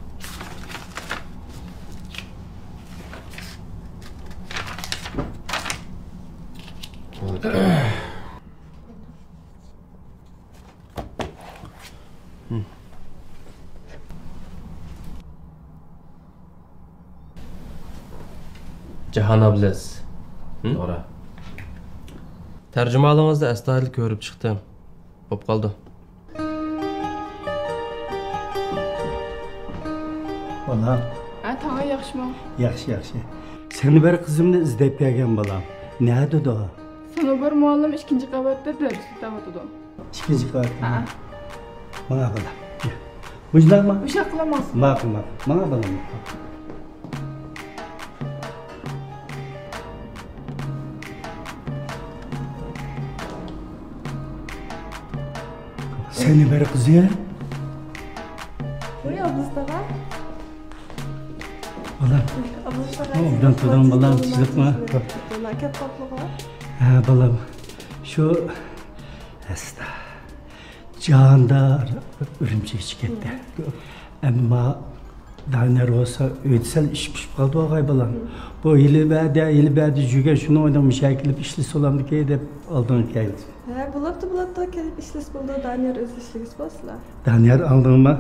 جاھان ئابلىز. ھىم؟ توغرا. تەرجىمىھالىڭىزنى ئەستايىدىل كۆرۈپ چىقتىم. بوپ قالدى. بالام. ھە، تاڭا ياخشىمۇ؟ ياخشى، ياخشى. سەنۋەر قىزىمنى ئىزدەپ كەلگەن بالام. نەدىدۇ؟ سەنۋەر مۇئەللىم ئىككىنچى قەۋەتتە دەرس ئۆتۈۋاتىدۇ. ئىككىنچى قەۋەتتە. ھە. ماڭا بالام. مۇشۇنداقمۇ؟ مۇشۇنداق قىلىڭ، ماڭسۇن. ماقۇل، ماقۇل. ماڭا بالام. سەنۋەر قىزى. ۋاي، ئابلىز تاغا. بالام. ئابلىز تاغا. ئوبدان تۇردۇڭ بالام، تىنچلىقمۇ؟ كەپ قاپلىغۇ. ھە، بالام. شۇ ئەستا. جاندار ئۈرۈمچىگە چىقىپ كەتتى. ئەمما دانىيار بولسا ئۆيدە سەل ئىش پىشىپ قالدى، ئاغاي بالام. بۇ ھېلى بەدە، ھېلى بەدە جۈگە شۇنىڭ ئورنىغا مۇشۇ كېلىپ ئىشلىسە بولامدىكى دەپ ئالدىڭغا كەلدى. ھە، بولۇپتۇ، بولۇپتۇ، كېلىپ ئىشلىسە بولىدۇ، دانىيار ئۆزى ئىشلىگۈسى بولسىلا. دانىيار، ئاڭدىڭما؟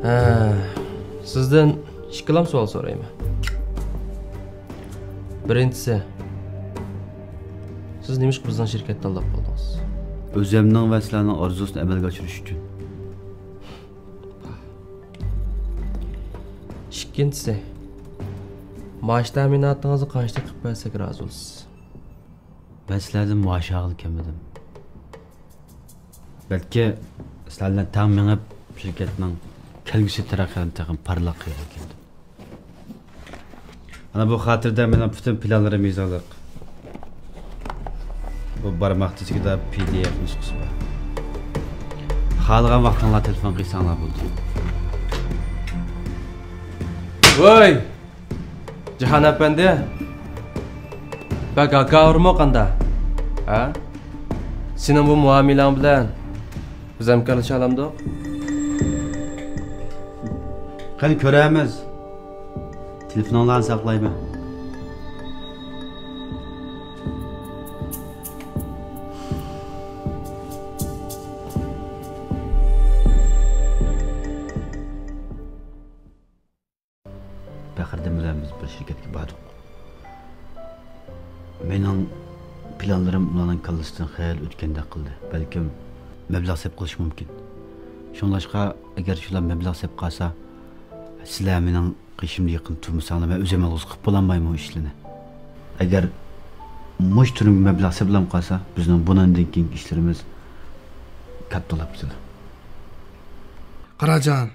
ھە، سىزدىن ئىككىلام سوئال سورايمەن. بىرىنچىسى، سىز نېمىشقا بىزنىڭ شىركەتنى تاللاپ قالدىڭىز؟ ئۆزۈمنىڭ ۋە سىلەرنىڭ ئارزۇسىنى ئەمەلگە ئاشۇرۇش ئۈچۈن. ئىككىنچىسى، مائاش تەمىناتىڭىزنى قانچىلىك قىلىپ بەرسەك رازى بولىسىز؟ مەن سىلەردىن مائاش ئالغىلى كەلمىدىم. بەلكى سىلەر بىلەن تەڭ مېڭىپ، شىركەتنىڭ كەلگۈسى تەرەققىياتىنى تېخىمۇ پارلاق قىلغىلى كەلدىم. ئەنە بۇ خاتىرىدە مېنىڭ پۈتۈن پىلانلىرىم يېزىقلىق. بۇ بارماق تىزىكىدە پى دى ئېف نۇسخىسى بار. خالىغان ۋاقتىڭلار تېلېفون قىلساڭلار بولدى. ۋاي! جاھان ئەپەندى، بەك ھاكاۋۇرمۇ قاندا؟ ھە؟ سېنىڭ بۇ مۇئامىلەڭ بىلەن بىز ھەمكارلىشالامدۇق؟ قېنى كۆرەرمىز. تېلېفونۇڭلارنى ساقلايمەن. پەخرىدىن بىلەن بىز بىر شىركەتكە باردۇق. مېنىڭ پىلانلىرىم ئۇلارنىڭ كاللىسىدىن خېلى ئۆتكەندەك قىلدى. بەلكىم مەبلەغ سەپ قىلىشى مۇمكىن. شۇڭلاشقا، ئەگەر شۇلار مەبلەغ سەپ قالسا، سىلەر مېنىڭ قېشىمدا يېقىن تۇرمىساڭلار، مەن ئۆزۈم يالغۇز قىلىپ بولالمايمەن ئۇ ئىشلىرىنى. ئەگەر مۇشۇ تۈرۈمگە مەبلەغ سېپىلام قالسا، بىزنىڭ بۇنىڭدىن كېيىنكى ئىشلىرىمىز كاتتىلاپ كېتىدۇ. قاراجان،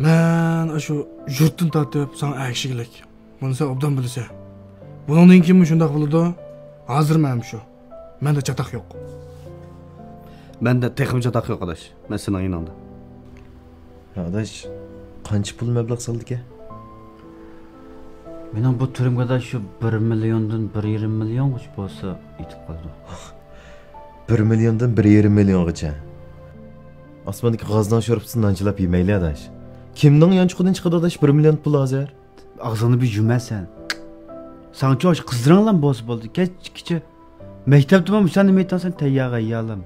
مەن ئاشۇ يۇرتتىن تارتىپ ساڭا ئەگىشكۈدەك. بۇنى سەن ئوبدان بىلىسەن. بۇنىڭدىن كېيىنمۇ شۇنداق بولىدۇ. ھازىر مەن شۇ. مەندە چاتاق يوق. مەندە تېخىمۇ چاتاق يوق، ئاداش. مەن سېنىڭ يېنىڭدا. ھە، ئاداش، قانچە پۇل مەبلەغ سالدىكەن؟ مېنىڭ بۇ تۈرۈمگە، ئاداش، شۇ بىر مىليوندىن بىر يېرىم مىليونغىچە بولسا يېتىپ قالىدۇ. بىر مىليوندىن بىر يېرىم مىليونغىچە. ئاسماندىكى غازنىڭ شورپىسىنى نان چىلاپ يېمەيلى، ئاداش. كىمنىڭ يانچۇقىدىن چىقىدۇ، ئاداش، بىر مىليون پۇل ھازىر؟ ئاغزىڭنى بىر يۇمە سەن. ساڭىچۇ ئاشۇ قىزلىرىڭلام بولسا بولدى. كەچكىچە مەكتەپتىمۇ مۇشۇ نېمە ئېيتساڭ تەييار غەييالىم.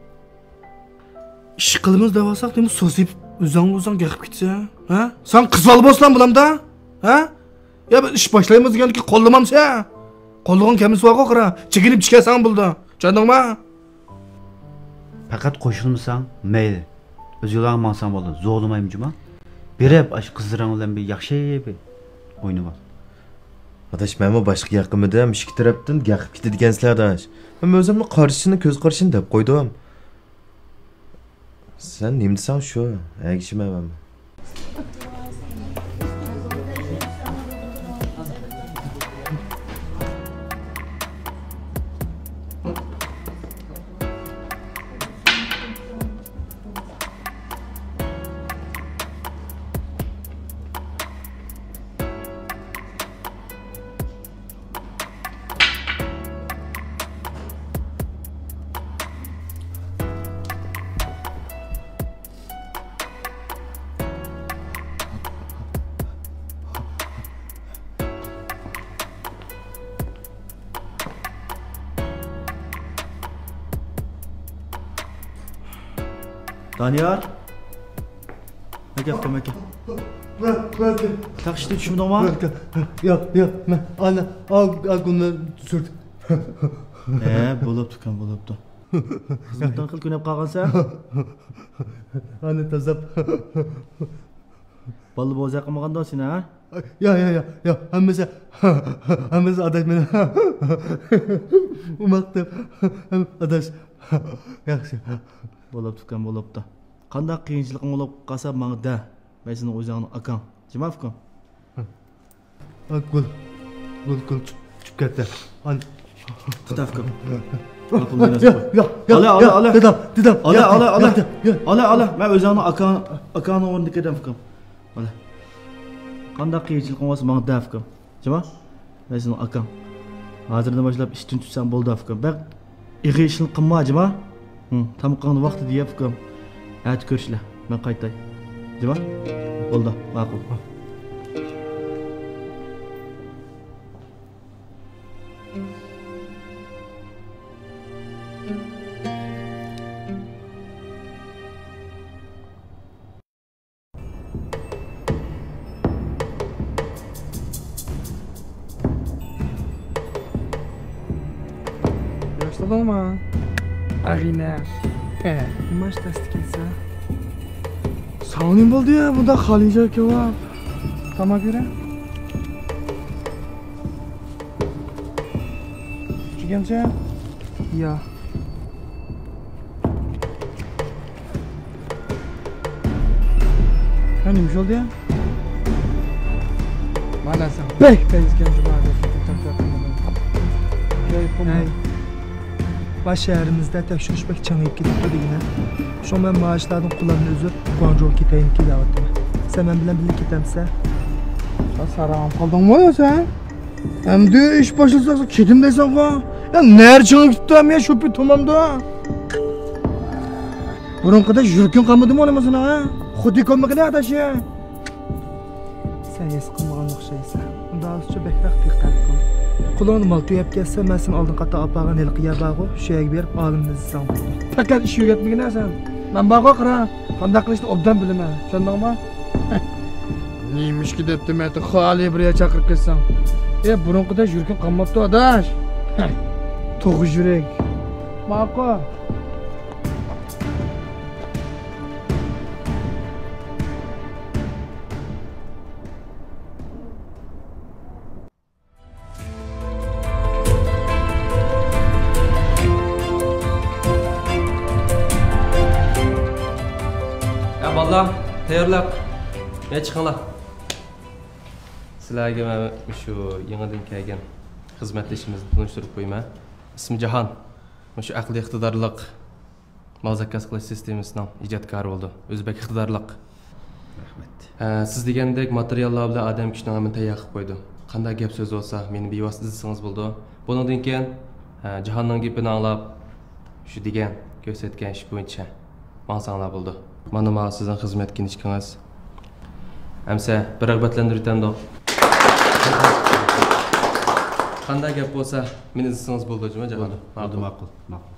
ئىش قىلىمىز دەۋالساق، نېمە سوسىيىپ ئۆزۈڭ ئۆزۈڭ گەقىپ كېتىسەن، ھە؟ ساڭ قىز بالا بولسىلا بولامدا، ھە؟ يا بىر ئىش باشلايمىز دېگەندىكى قوللىمامسەن؟ قوللىغۇڭ كەلمىسە بارغۇ قارا، چېكىنىپ چىكەرسەڭ بولىدۇ. چۈشەندىڭما؟ پەقەت قوشۇلمىساڭ مەيلى. ئۆز يولۇڭغا ماڭساڭ بولىدۇ. زورلىمايمەن جۇما. بېرىپ ئاشۇ قىزلىرىڭ بىلەن بىر ياخشى بىر ئوينىۋال. ئاداش، مەنمۇ باشقا گەپ قىلمىدىم. ئىككى تەرەپتىن گەپ قىلىپ كېتىدىكەنسىلەر، ئاداش. مەن ئۆزۈمنىڭ قارىشىنى، كۆز قارىشىنى دەپ قويدۇم. سەن نېمە دېسەڭ شۇ، ئەگىشىمەن مەنمۇ. دانىيار. مەكەپ، مەكەپ. تاخشىدىن چۈشمىدىڭما؟ ياق، ياق، مەن ئانا، ئا، ئا، گۈلنى سۈرتۈم. ھە، بولۇپتۇكەن، بولۇپتۇ. خىزمەتتىن خېلى كۆنۈپ قالغانسەن. ئانا تازاپ. بالىلار بوزەك قىلمىغاندا سېنى، ھە؟ يا، يا، يا، يا، ھەممىسى، ھەممىسى ئاداش مېنى. ئۇماق دەپ، ئاداش. ياخشى. بولۇپتۇكەن، بولۇپتۇ. قانداق قىيىنچىلىقىڭ بولۇپ قالسا ماڭا دە. مەن سېنىڭ ئۆزۈڭنىڭ ئاكاڭ. جىما ئۇكام. ھە. ھە، گۈل. گۈل، گۈل چۈ-، چۈشۈپ كەتتى. ئان-، تۇت ئۇكام. يا، يا، يا، ئالا، ئالا، يا، ئالا. دېدەم، دېدەم. ئالا، يا، ئالا، ئالا. يا، يا، يا. ئالا، ئالا، مەن ئۆزۈڭنىڭ ئاكاڭ، ئاكاڭنىڭ ئورنىدا كېتەم ئۇكام. ئالا. قانداق قىيىنچىلىقىڭ بولسا ماڭا دە ئۇكام. جىما؟ مەن سېنىڭ ئاكاڭ. ھازىردىن باشلاپ ئىشتىن چۈشسەڭ بولدى ئۇكام. بەك ئېغىر ئىشنى قىلما، جىما. ھىم، تامىقىڭنى ۋاقتىدا يەپ ئۇكام. ئەتە كۆرۈشىلى. مەن قايتاي. جىما؟ بولدى، ماقۇل. ياشلىدىڭما؟ ئەغىنە. ھە. نېمە ئىش تەستە كەلسە؟ ساڭا نېمە بولدى يا؟ بۇنداق خالىي جاي كېۋاپ. تاماق يۈرە. چۈشكەنچە؟ يا. ھە، نېمە بولدى؟ مانا سەن بەك پەيزكەن جۇما. ھەي. باش شەھىرىمىزدە تەكشۈرۈش بەك چىڭىيىپ كېتىپتۇ دېگىنە. شۇڭا مەن مائاشلاردىن قولۇمنى ئۈزۈپ، گۇاڭجۇغا كېتەيمىكىن دەۋاتىمەن. سەن مەن بىلەن بىللە كېتەمسەن؟ ساراڭ قالدىڭمۇ يا سەن؟ ئەمدى ئىش باشلىساق كېتىم دەيسەنغۇ؟ يا نەرە چىڭىپ كېتىپتۇ ئەمدى يا شۇپى تۇمامدۇ؟ بۇرۇنقىدەك يۈرىكىڭ قانمىدىمۇ ئۇنىمۇ سېنىڭ، ھە؟ خۇددى كۆنمىگىنى ئاداش يا. سەن ھېس قىلمىغان ئوخشايسەن. ئۇنداق بولسىچۇ بەكرەك دىققەت قىل. قولۇڭدا مال تۆگەپ كەتسە، مەن سېنى ئالدىنقى قاتتا ئاپارغان ھېلىقى يەر بارغۇ، شۇ يەرگە بېرىپ ئالىمنى ئىزدىسەڭ بولىدۇ. پەقەت ئىش ئۆگەتمىگىنە سەن. مەن بارغۇ قارا، قانداق قىلىشنى ئوبدان بىلىمەن. چۈشەندىڭمۇ؟ نېمىشقا دەپتىمەن، خالىي بىر يەر چاقىرىپ كەتسەڭ. ئە، بۇرۇنقىدەك يۈرىكىڭ قانماپتۇ، ئاداش. توغ يۈرەك. ماقۇل. يا بالىلار، تەييارلىق. يا چىقىڭلار. سىلەرگە مەن شۇ يېڭىدىن كەلگەن خىزمەتدىشىمىزنى تونۇشتۇرۇپ قويىمەن. ئىسمى جاھان. مۇشۇ ئەقلىي ئىقتىدارلىق مال زاكاز قىلىش سىستېمىسىنىڭ ئىجادكارى بولىدۇ. ئۆزى بەك ئىقتىدارلىق. رەھمەت. ئە، سىز دېگەندەك ماتېرىياللار بىلەن ئادەم كۈچىنىڭ ھەممىنى تەييار قىلىپ قويىدۇ. قانداق گەپ سۆز بولسا، مېنى بىۋاسىتە ئىزدىسىڭىز بولىدۇ. بۇنىڭدىن كېيىن، ئە، جاھاننىڭ گېپىنى ئاڭلاپ، شۇ دېگەن، كۆرسەتكەن ئىش بويىچە ماڭساڭلار بولىدۇ. مانا، مانا سىزنىڭ خىزمەت كىنىشكىڭىز. ئەمسە بىر رىغبەتلەندۈرۈۋېتەمدۇق. قانداق گەپ بولسا، مېنى ئىزدىسىڭىز بولىدۇ، جۇمۇ جاھان. بولىدۇ، ماقۇل، ماقۇل.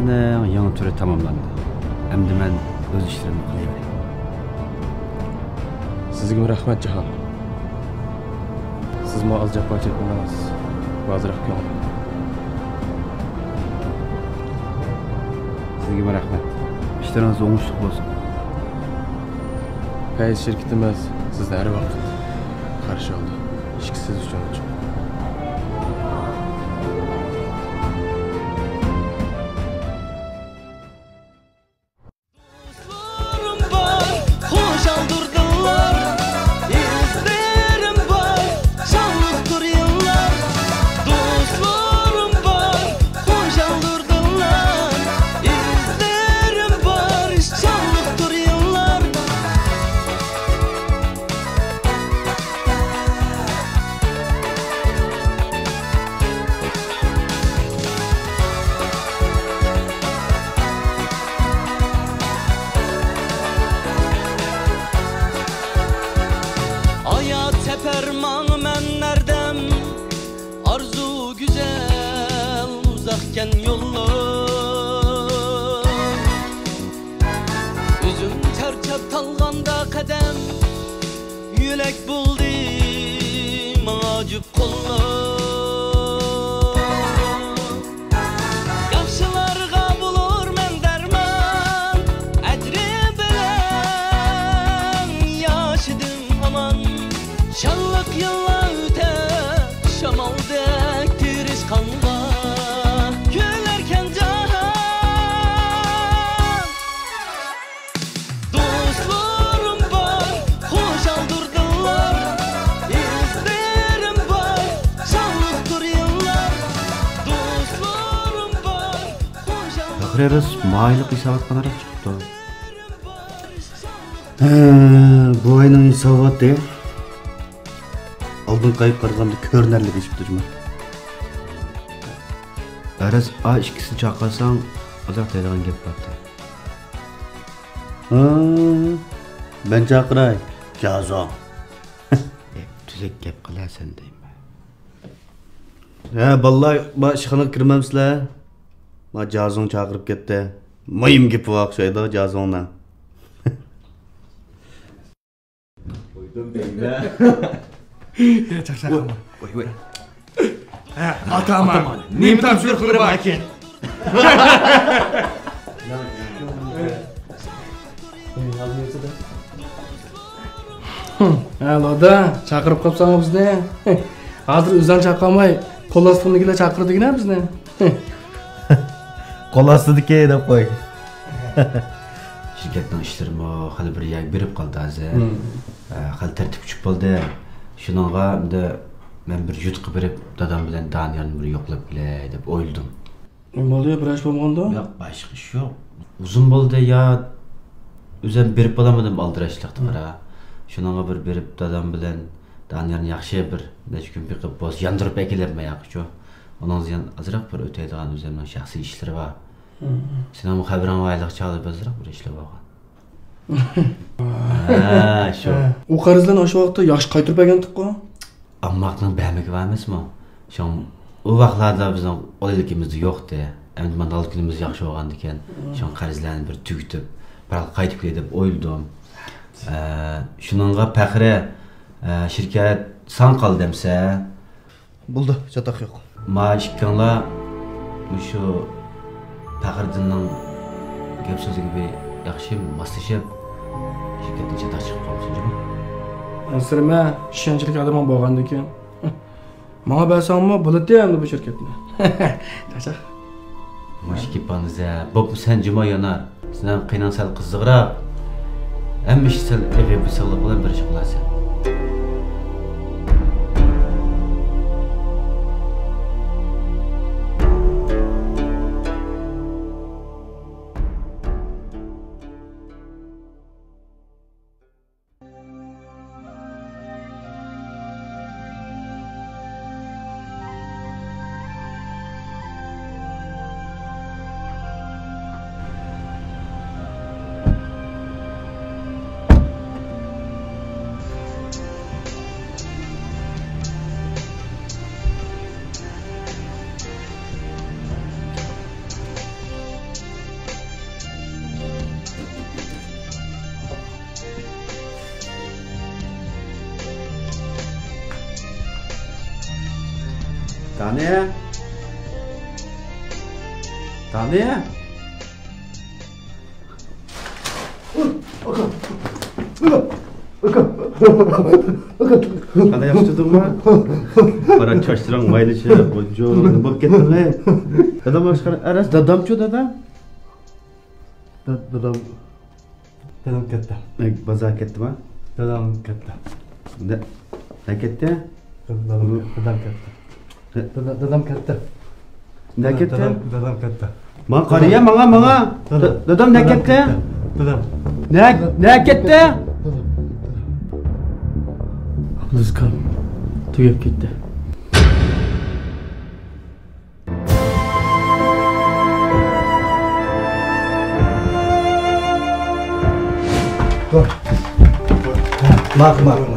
يېڭى تۈرى تاماملاندى. ئەمدى مەن ئۆز ئىشلىرىمنى قىلىۋېرەي. سىزگىمۇ رەھمەت، جاھان. سىزمۇ ئاز جاپا چەكمىدىڭىز. بۇ ئازراق كۆڭۈل. سىزگىمۇ رەھمەت. ئىشلىرىڭىز ئوڭۇشلۇق بولسۇن. پەيز شىركىتىمىز سىزنى ھەر ۋاقىت قارشى ئالدى. ئىشىك سىز ئۈچۈن ئوچۇق. دوستلىرىم بار، خۇشالدۇر دىللار، ئىزلىرىم بار، شانلىق تۇر يىللار. دوستلىرىم بار، خۇشالدۇر دىللار، ئىزلىرىم بار، شانلىق تۇر يىللار. ھايات سەپەر ماڭىمەن ھەردەم، ئارزۇ گۈزەل ئۇزاقكەن يوللار. ئۆزۈم چارچاپ تالغاندا قەدەم، يۆلەك بولدى ماڭا جۈپ قوللار. ياخشىلارغا بولۇرمەن دەرمان، ئەجرى بىلەن ياشىدىم ھامان. شانلىق يىللار ئۆتە، شامالدەك تىرىشقانغا كۈلەركەن جاھان. دوستلىرىم بار، خۇشالدۇر دىللار، ئىزلىرىم بار، شانلىق تۇر يىللار. دوستلىرىم بار، خۇشالدۇر. ئاخىرى راست مايلىق ھېسابات قاناراق چىقىپتۇ. ھە، بۇ ئاينىڭ ھېساباتى ئالدىنقى ئايغا قارىغاندا كۆرۈنەرلىك ئېشىپتۇ جۇمۇ. ئەرەس ئا ئىككىسىنى چاقىرساڭ، ئازراق دەيدىغان گەپ بارتى. ھە، مەن چاقىراي، جازۇڭ. ئە، تۈزۈك گەپ قىلە سەن دەيمەن. ھە، بالىلار، ما ئىشخانىغا كىرمەمسىلەر؟ ما جازۇڭ چاقىرىپ كەتتى. مۇھىم گېپى بار ئوخشايدۇ جازۇڭنىڭ. قويدۇم دەيمەن. يا، چاقچاق قىلما. ۋاي، ۋاي. ھە، ئاتامان. ئاتامان. نېمە تاپشۇرۇقلىرى باركىن؟ ھە، لادا، چاقىرىپ قاپساڭ بىزنى. ھازىر ئۆزۈڭ چاقىرماي، قول ئاستىڭدىكىلەر چاقىرىدىكىنە بىزنى. قول ئاستىدىكى دەپ قوي. شىركەتنىڭ ئىشلىرىمۇ خېلى بىر يەرگە بېرىپ قالدى ھازىر. مم. ئە، خېلى تەرتىپكە چۈشۈپ قالدى. شۇنىڭغا ئەمدى مەن بىر يۇرتقا بېرىپ، دادام بىلەن دانىيارنى بىر يوقلاپ كېلەي دەپ ئويلىدىم. نېمە بولدى، بىر ئىش بولمىغاندۇ؟ ياق، باشقا ئىش يوق. ئۇزۇن بولدى يا، ئۆزۈم بېرىپ بولالمىدىم ئالدىراشلىقتا قارا. شۇنىڭغا بىر بېرىپ، دادام بىلەن دانىيارنى ياخشى بىر نەچچە كۈن بېقىپ، بولسا ياندۇرۇپ ئەكېلەلمەي ياقىچۇ. ئۇنىڭ يەنە ئازراق بىر ئۆتەيدىغان ئۆزۈمنىڭ شەخسىي ئىشلىرى بار. مم. سېنىڭمۇ خەۋىرىڭ بار ئىدى چاغدا بەزىرەك بىر ئىشلار بولغان. ھە، شۇ. ھە. ئۇ قەرزلەرنى ئاشۇ ۋاقىتتا ياخشى قايتۇرۇپ بەرگەنتۇققۇ؟ ئامماقنىڭ بەرمىكى بار ئەمەسمۇ؟ شۇڭا ئۇ ۋاقىتلاردا بىزنىڭ قولايلىقىمىز يوقتى. ئەمدى مانا ھازىر كۈنىمىز ياخشى بولغاندىكىن، مم، شۇڭا قەرزلەرنى بىر تۈگىتىپ، بىراقلا قايتىپ كېلەي دەپ ئويلىدىم. ئە، شۇنىڭغا پەخرى، ئە، شىركەت ساڭا قالدى ئەمسە. بولدى، چاتاق يوق. ما ئىككىڭلار مۇشۇ پەخرىدىننىڭ گەپ سۆزىگە بىر ياخشى ماسلىشىپ، شىركەتتىن چاتاق چىقىپ قالمىسۇن جۇمۇ. ئەنسىرىمە، ئىشەنچلىك ئادىمىڭ بولغاندىكىن. ماڭا بەرسەڭمۇ بولاتتى ئەمدى بۇ شىركەتنى. چاقچاق. مۇشۇ گېپىڭىزدە بوپمۇ سەن جۇما يانار؟ سېنىڭ قېنىڭ سەل قىزىقراق. ھەممە ئىشتا سەل ئېغىر بېسىقلىق بىلەن بىر ئىش قىلارسەن. دانىيە! دانىيە! قانداق، ياخشى تۇردۇڭمۇ؟ قارا، چاچلىرىڭ مايلىشىپ، غۇججۇ، نېمە بولۇپ كەتتىڭ، ھەي؟ دادام باشقا، ئەرەس، دادامچۇ، دادام؟ دا-، دادام، دادام كەتتى. نە، بازار كەتتىما؟ دادام كەتتى. نە، نە كەتتى؟ دادام، دادام كەتتى. دادا، دادام كەتتى. نە كەتتى؟ دادام، دادام كەتتى. ماڭا قارىيە، ماڭا، ماڭا. دادام، دا-، دادام نە كەتتى؟ دادام. نە، نە كەتتى؟ دادام. ئابلىزكام تۈگەپ كەتتى. ماق، ماق، ماق.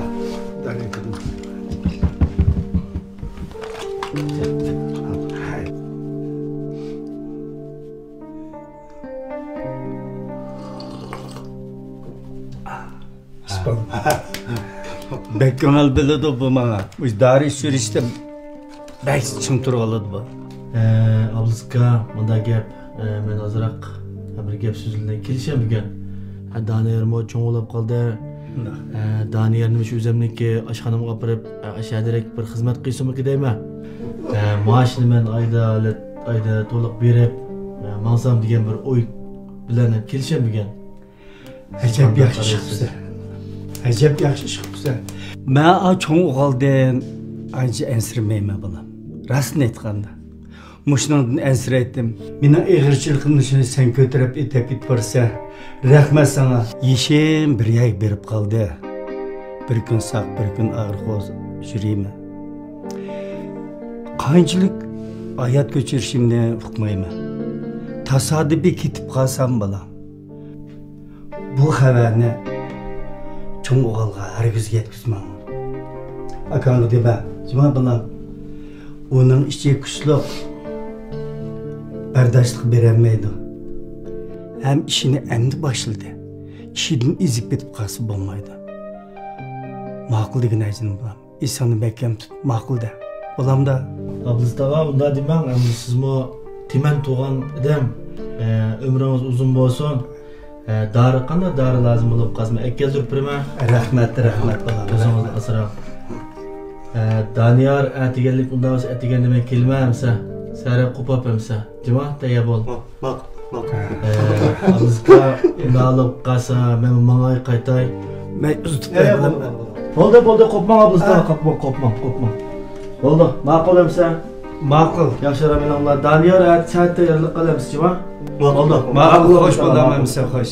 بەك كۆڭۈل بۆلىدۇ بۇ ماڭا. مۇشۇ دارى سۈرۈشتە بەك چىڭ تۇرۇۋالىدۇ بۇ. ئە، ئابلىز ئاكا، مۇنداق گەپ. ئە، مەن ئازراق بىر گەپ سۆز بىلەن كېلىشەلمىگەن. ھە، دانىيارمۇ چوڭ بولۇپ قالدى. ئە، دانىيارنى مۇشۇ ئۆزۈمنىڭكى ئاشخانامغا ئاپىرىپ، ئە، ئاشۇ يەردىرەك بىر خىزمەت قىلسىمۇكى دەيمەن. ئە، مائاشنى مەن ئايدا، ئايدا تولۇق بېرىپ، ئە، ماڭسام دېگەن بىر ئوي بىلەن كېلىشەلمىگەن. ئەجەب ياخشى ئىش قىپسەن. ئەجەب ياخشى ئىش قىپسەن. مەن ئا چوڭ ئوغۇلدىن ئانچە ئەنسىرىمەيمەن، بالام. راستىنى ئېيتقاندا، مۇشۇنىڭدىن ئەنسىرەيتتىم. مېنىڭ ئېغىرچىلىقىمنى شۇنى سەن كۆتۈرۈپ ئېتەپ كېتىپ بارىسەن. رەھمەت ساڭا. يېشىم بىر يەرگە بېرىپ قالدى. بىر كۈن ساق، بىر كۈن ئاغرىق بولسا يۈرىمەن. قانچىلىك ھايات كۆچۈرۈشۈمنى ئۇقمايمەن. تاسادىپىي كېتىپ قالسام، بالام. بۇ خەۋەرنى چوڭ ئوغۇلغا ھەرگىز يەتكۈزمەڭ. ئاكاڭغا دېمە، جۇما بالام. ئۇنىڭ ئىچى كۈچلۈك، بەرداشلىق بېرەلمەيدۇ. ھەم ئىشىنى ئەمدى باشلىدى. ئىشىدىن ئېزىپ كېتىپ قالسا بولمايدۇ. ماقۇل دېگىنە ئەجىنىم بالام. ئېسىڭنى مەھكەم تۇت، ماقۇل دە. بولامدا؟ ئابلىز تاغا، ئۇنداق دېمەڭ، ئەمدى سىزمۇ تۈمەن تۇغان ئادەم. ئە، ئۆمرىڭىز ئۇزۇن بولسۇن. ئە، دارى، قانداق دارى لازىم بولۇپ قالسىمۇ ئەكەلدۈرۈپ بېرىمەن. رەھمەت، رەھمەت، بالام، ئۆزىڭىزنى ئاسراڭ. ئە، دانىيار، ئەتىگەنلىك ئۇنداق بولسا ئەتىگەندە مەن كېلىمەن ئەمسە. سەھەر قوپاپ ئەمسە. جۇما، تەييار بول. ماق-، ماقۇل. ئە، ئابلىز ئاكا، ئۇنداق قالسا، مەن ماڭاي، قايتاي. مەن ئۇزىتىپ بەرمەم. بولدى، بولدى، قوپماڭ، ئابلىز ئاكا، قوپماڭ، قوپماڭ، قوپماڭ. بولدى، ماقۇل ئەمسە. ماقۇل. ياخشى، رامىنىڭلار. دانىيار، ئەتە سەھەر تەييارلىق قىل ئەمسە، جۇما. بولدى. ماقۇل، خوش بولدى، ئەمسە، خوش.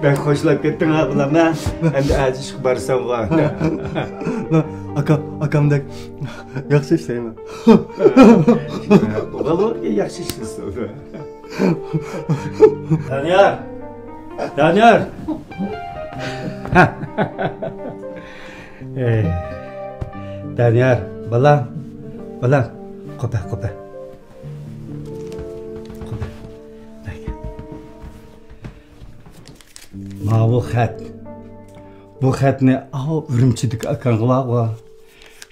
بەك خوشلاپ كەتتىڭ ھە، بالام، ھە؟ ئەمدى ئەتە ئىشقا بارساڭغۇ. ئاكام، ئاكامدەك ياخشى ئىشلەيمەن. ئوغۇل ياخشى ئىشلىسۇن. دانىيار! دانىيار! ئەي، دانىيار، بالام، بالام، قوپە، قوپە. قوپە. ماۋۇ خەت. بۇ خەتنى ئاۋۇ ئۈرۈمچىدىكى ئاكاڭغا بەرغۇ.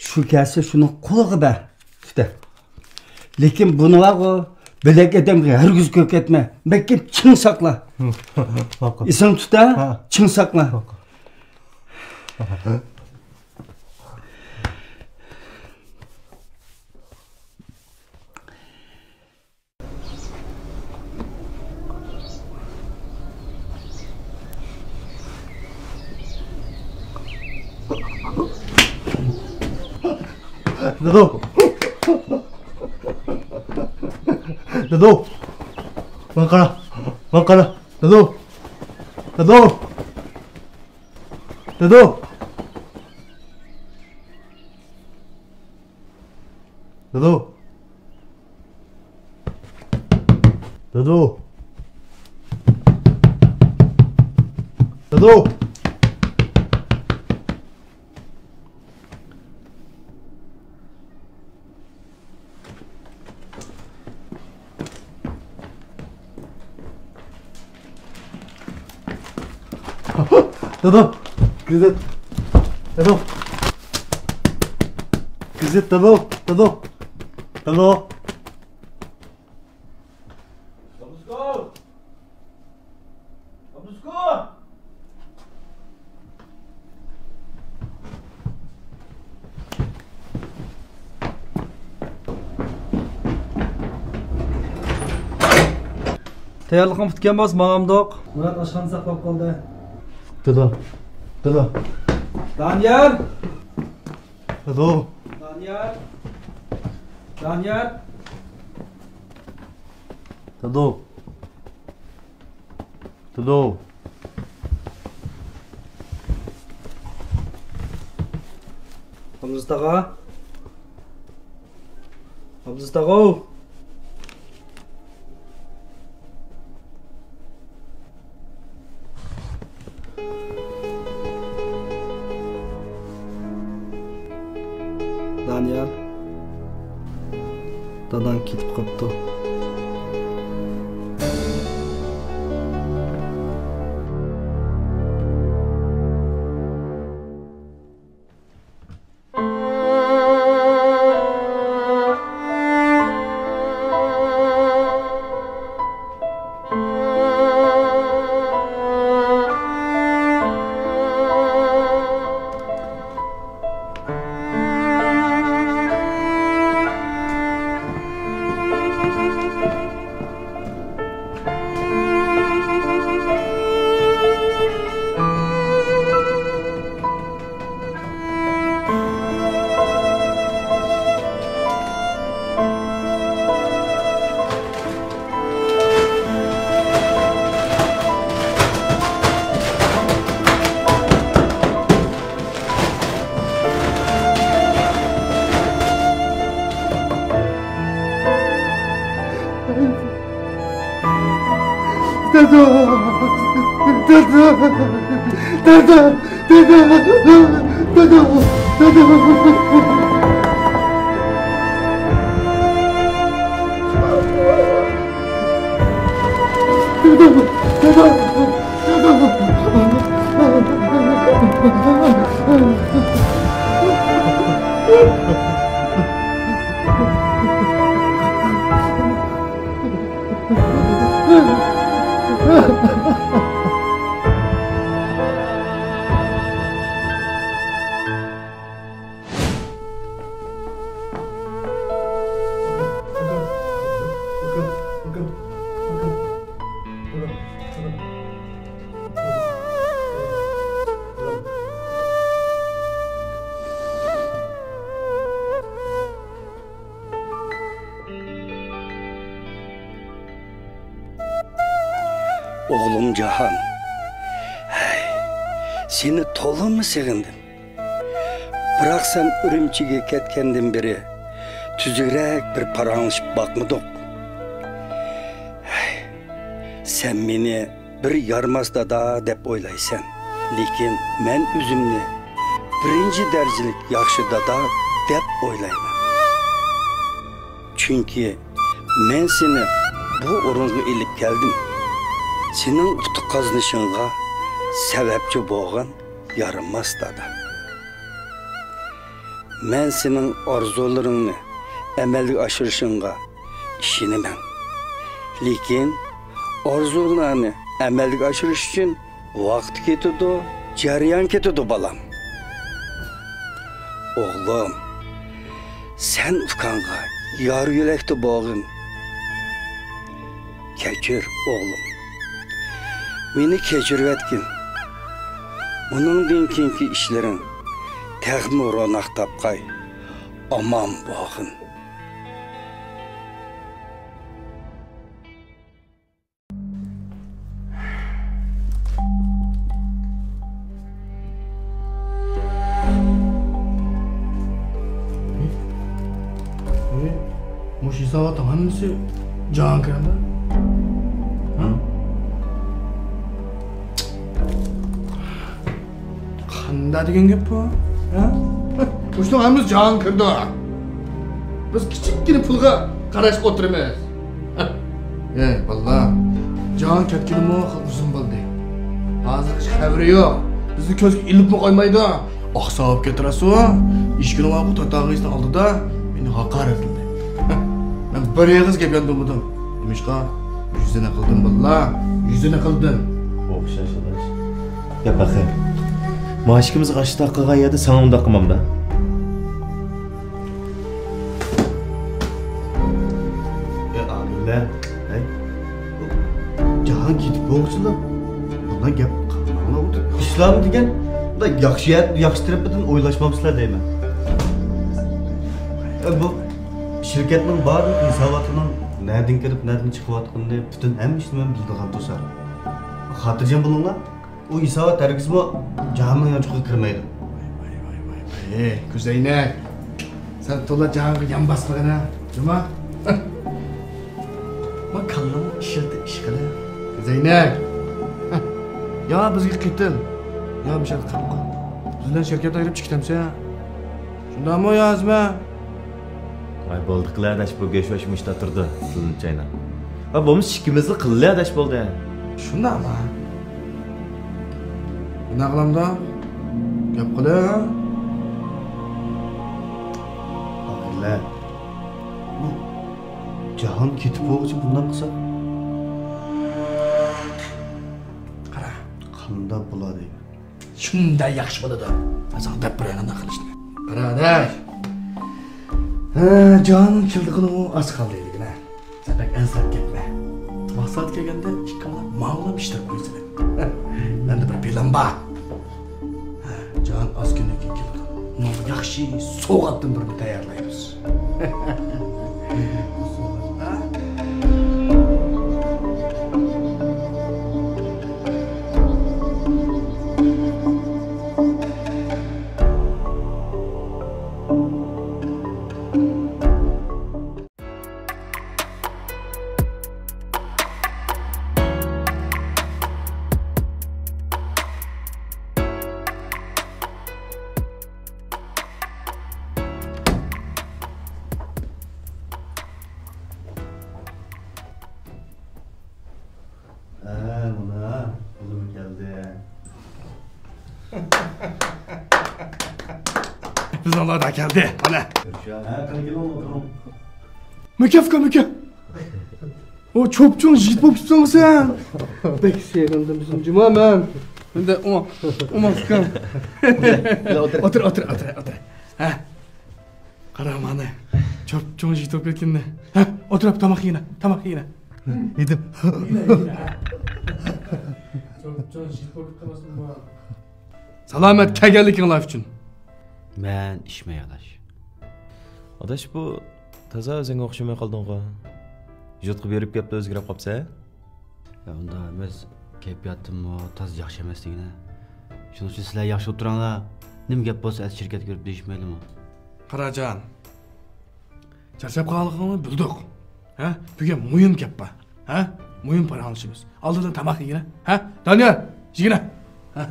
شۇ كەلسە شۇنىڭ قولىغا بەر. تۇت. لېكىن بۇنى بەرغۇ، بۆلەك ئادەمگە ھەرگىز كۆرسەتمە. مەھكەم چىڭ ساقلا. ماقۇل. ئېسىڭ تۇت ھە؟ ھە. چىڭ ساقلا. ماقۇل. دادو! دادو! ماڭا قارا! ماڭا قارا! دادو! دادو! دادو! دادو! دادو! دادو! دادو! كۆزەت! دادام. گېزىت، دادام، دادام. دادام. ئابدۇسكور! ئابدۇسكور! تەييارلىقىڭ پۈتكەن بولسا ماڭامدۇق. مۇرات ئاشخانا ساقلاپ قالدى. دادا، دادا. دانىيەل! دادا. دانىيەل! دانىيەل! دادا. دادا. ئابلىز تاغا. ئابلىز تاغا. دانىيال، داداڭ كېتىپ قاپتۇ. دادا! دادا! دادا! دادا! دادا! دادا! ئوغلۇم جاھان، ھەي، سېنى تولىمۇ سېغىندىم. بىراق سەن ئۈرۈمچىگە كەتكەندىن بېرى تۈزۈكرەك بىر پاراڭلىشىپ باقمىدۇق. ھەي، سەن مېنى بىر يارىماس دادا دەپ ئويلايسەن. لېكىن مەن ئۆزۈمنى بىرىنچى دەرىجىلىك ياخشى دادا دەپ ئويلايمەن. چۈنكى مەن سېنى بۇ ئورۇنغا ئېلىپ كەلدىم. سېنىڭ ئۇتۇق قازىنىشىڭغا سەۋەبچى بولغان يارىماس دادا. مەن سېنىڭ ئارزۇلىرىڭنى ئەمەلگە ئاشۇرۇشۇڭغا ئىشىنىمەن. لېكىن ئارزۇلارنى ئەمەلگە ئاشۇرۇش ئۈچۈن ۋاقىت كېتىدۇ، جەريان كېتىدۇ، بالام. ئوغلۇم، سەن ئۇكاڭغا يار يۆلەكتە بولغىن. كەچۈر، ئوغلۇم. مېنى كەچۈرۈۋەتكىن. بۇنىڭدىن كېيىنكى ئىشلىرىڭ تېخىمۇ روناق تاپقاي. ئامان بولغىن. مۇشۇ ھېساباتنىڭ ھەممىسى جاھانكەندە؟ ھە؟ قانداق دېگەن گەپ بۇ؟ ھە؟ مۇشۇنىڭ ھەممىسى جاھانكەندە. بىز كىچىككىنە پۇلغا قاراش ئولتۇرىمىز. ئەي بالىلار، جاھان كەتكىلىمۇ خېلى ئۇزۇن بولدى. ھازىر ھېچ خەۋىرى يوق. بىزنى كۆزگە ئىلىپمۇ قويمايدۇ. ئاقساپ كەتتىرەسۇ، ئىشىكنىڭ ئارقا تاتاغىسىنىڭ ئالدىدا مېنى ھاقارەتلىدى. مەن بىر ئېغىز گەپ ياندۇرمىدىم. نېمىشقا؟ يۈزىنى قىلدىم باللا، يۈزىنى قىلدىم. ئوخشاش ئاداش. يا بەخىر، مائاشىكىمىزغا ئاشتاق قىلغان يەردە ساڭا ئۇنداق قىلمامدا. ئە، ئاغىلە، ھەي، جاھان كېتىپ بولغۇچىلا بۇنداق گەپ قىلماڭلار. ئىسلام دېگەن بۇنداق ياخشى، ياخشى تەرىپىدىن ئويلاشمامسىلەر دەيمەن. ئە، بۇ شىركەتنىڭ بارلىق ھېساباتىنىڭ نەدىن كىرىپ، نەدىن چىقىۋاتقىنىنى پۈتۈن ھەممە ئىشنى مەن بىلىدىغان تۇرسا. خاتىرجەم بولۇڭلار. ئۇ ھېسابات ھەرگىزمۇ جاھاننىڭ يانچۇقىغا كىرمەيدۇ. ۋاي، ۋاي، ۋاي، ۋاي، ۋاي. ئەي، كۆزەينەك. سەن تولا جاھانغا يان باسمىغىنا، جۇما. ما كاللىنى ئىشلىتىپ ئىش قىلە. كۆزەينەك. يا بىزگە قېتىل، يا مۇشۇ يەردە قاپقا. بىز بىلەن شىركەت ئايرىپ چىقىتەمسەن؟ شۇنداقمۇ يا ئەزمە؟ ۋاي، بولدى قىلە ئاداش، بۇ گۆش ۋاش مۇشتا تۇرىدۇ، تىلنى چاينا. ۋا بولمىسا ئىككىمىزلا قىللى ئاداش، بولدى. شۇنداقما؟ مۇنداق قىلامدا؟ گەپ قىلە. ئاغىلە، بۇ جاھان كېتىپ بولغۇچە بۇنداق قىلسا؟ قارا. قانداق بولار دەيمەن. شۇنداق ياخشى بولىدۇ. مەن ساڭا دەپ بېرەي قانداق قىلىشنى. بۇرادەر. ھە، جانىڭ كېلىدىغىنىمۇ ئاز قالدى دېگىنە. سەن بەك ئەنسىرەپ كەتمە. ۋاقتى سائەت كەلگەندە ئىككىڭلار ماڭىلا ئىشتىرىپ قويسىلەر. مەندە بىر پىلان بار. ھە، جان ئاز كۈندىن كېيىن كېلىدۇ. ئۇنىڭغا ياخشى سوۋغاتتىن بىرنى تەييارلايمىز. ھە، مانا، پۇلۇم كەلدى. بىزنىڭلار دا كەلدى، مانا. ھە، قېنى كېلىڭ، ئولتۇرۇڭ. مۇكەپكا، مۇكەپ. ئۇ چوپچوڭ يىگىت بولۇپ كېتىپسەن سەن. بەك سېغىندىم سېنى جۇما مەن. ئەمدى ئۇ، ئۇ ماقسىكەن. ئولتۇر، ئولتۇر، ئولتۇر، ئولتۇر. ھە. قارا مانا. چوپچوڭ يىگىت بولۇپ كەتكىنىنى. ھە، ئولتۇر، تاماق يېگىنە، تاماق يېگىنە. يېدىم. چوپچوڭ يىگىت بولۇپ كېتىپسەن. سالامەت كەلگەنلىكىڭلار ئۈچۈن. مەن ئىچمەي ئاداش. ئاداش، بۇ تازا ئۆزۈڭگە ئوخشىماي قالدىڭغۇ. يۇرتقا بېرىپ كەپلا ئۆزگىرىپ قاپسەن. يا، ئۇنداق ئەمەس، كەيپىياتىممۇ تازا ياخشى ئەمەس دېگىنە. شۇنىڭ ئۈچۈن سىلەر ياخشى ئولتۇرۇڭلار. نېمە گەپ بولسا ئەتە شىركەتكە كىرىپ دېيىشمەيلىمۇ؟ قاراجان، چارچاپ قالغانلىقىڭنى بىلدۇق. ھە؟ بۈگۈن مۇھىم گەپ بار. ھە؟ مۇھىم پاراڭلىشىمىز. ئالدىدا تاماق يېگىنە. ھە؟ دانىيار، يېگىنە. ھە؟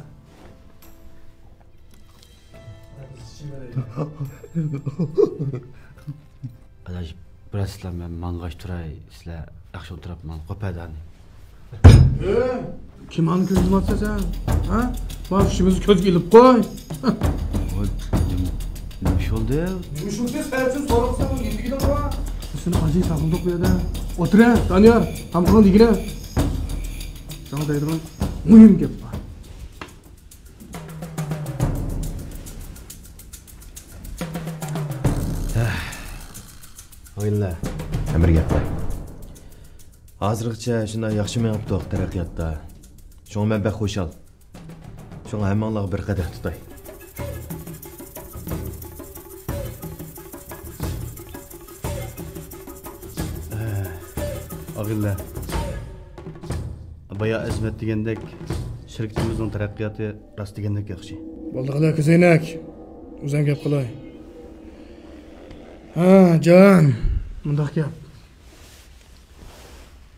ئاداش، بىراز سىلەر مەن ماڭغاچ تۇراي، سىلەر ياخشى ئولتۇراپ ماڭ، قوپەدانى. ئە، كىم ئاڭ كۆزۈم ئاتسا سەن؟ ھە؟ مانا شۇمىزنى كۆزگە ئېلىپ قوي. ۋاي، نېمە، نېمە ئىش بولدى؟ نېمە ئىش بولدى؟ سەن ئۈچۈن سوراقسەن، ئۇ نېمە دېگىنىڭ بار؟ سېنى ئاجىز ساقلىدۇق بۇ يەردە. ئولتۇر، دانىيار، تامىقىڭنى يېگىنە. ساڭا دەيدىغان مۇھىم گەپ بار. ھە. ئاغىنىلەر، مەن بىر گەپ قىلاي. ھازىرغىچە شۇنداق ياخشى مېڭىپتۇق تەرەققىياتتا. شۇڭا مەن بەك خۇشال. شۇڭا ھەممىڭلارغا بىر قەدەھ تۇتاي. ئاغىنىلەر، بايا ئەزىمەت دېگەندەك، شىركىتىمىزنىڭ تەرەققىياتى راست دېگەندەك ياخشى. بولدى قىلە كۆزەينەك. ئۆزۈم گەپ قىلاي. ھە، جان. مۇنداق گەپ.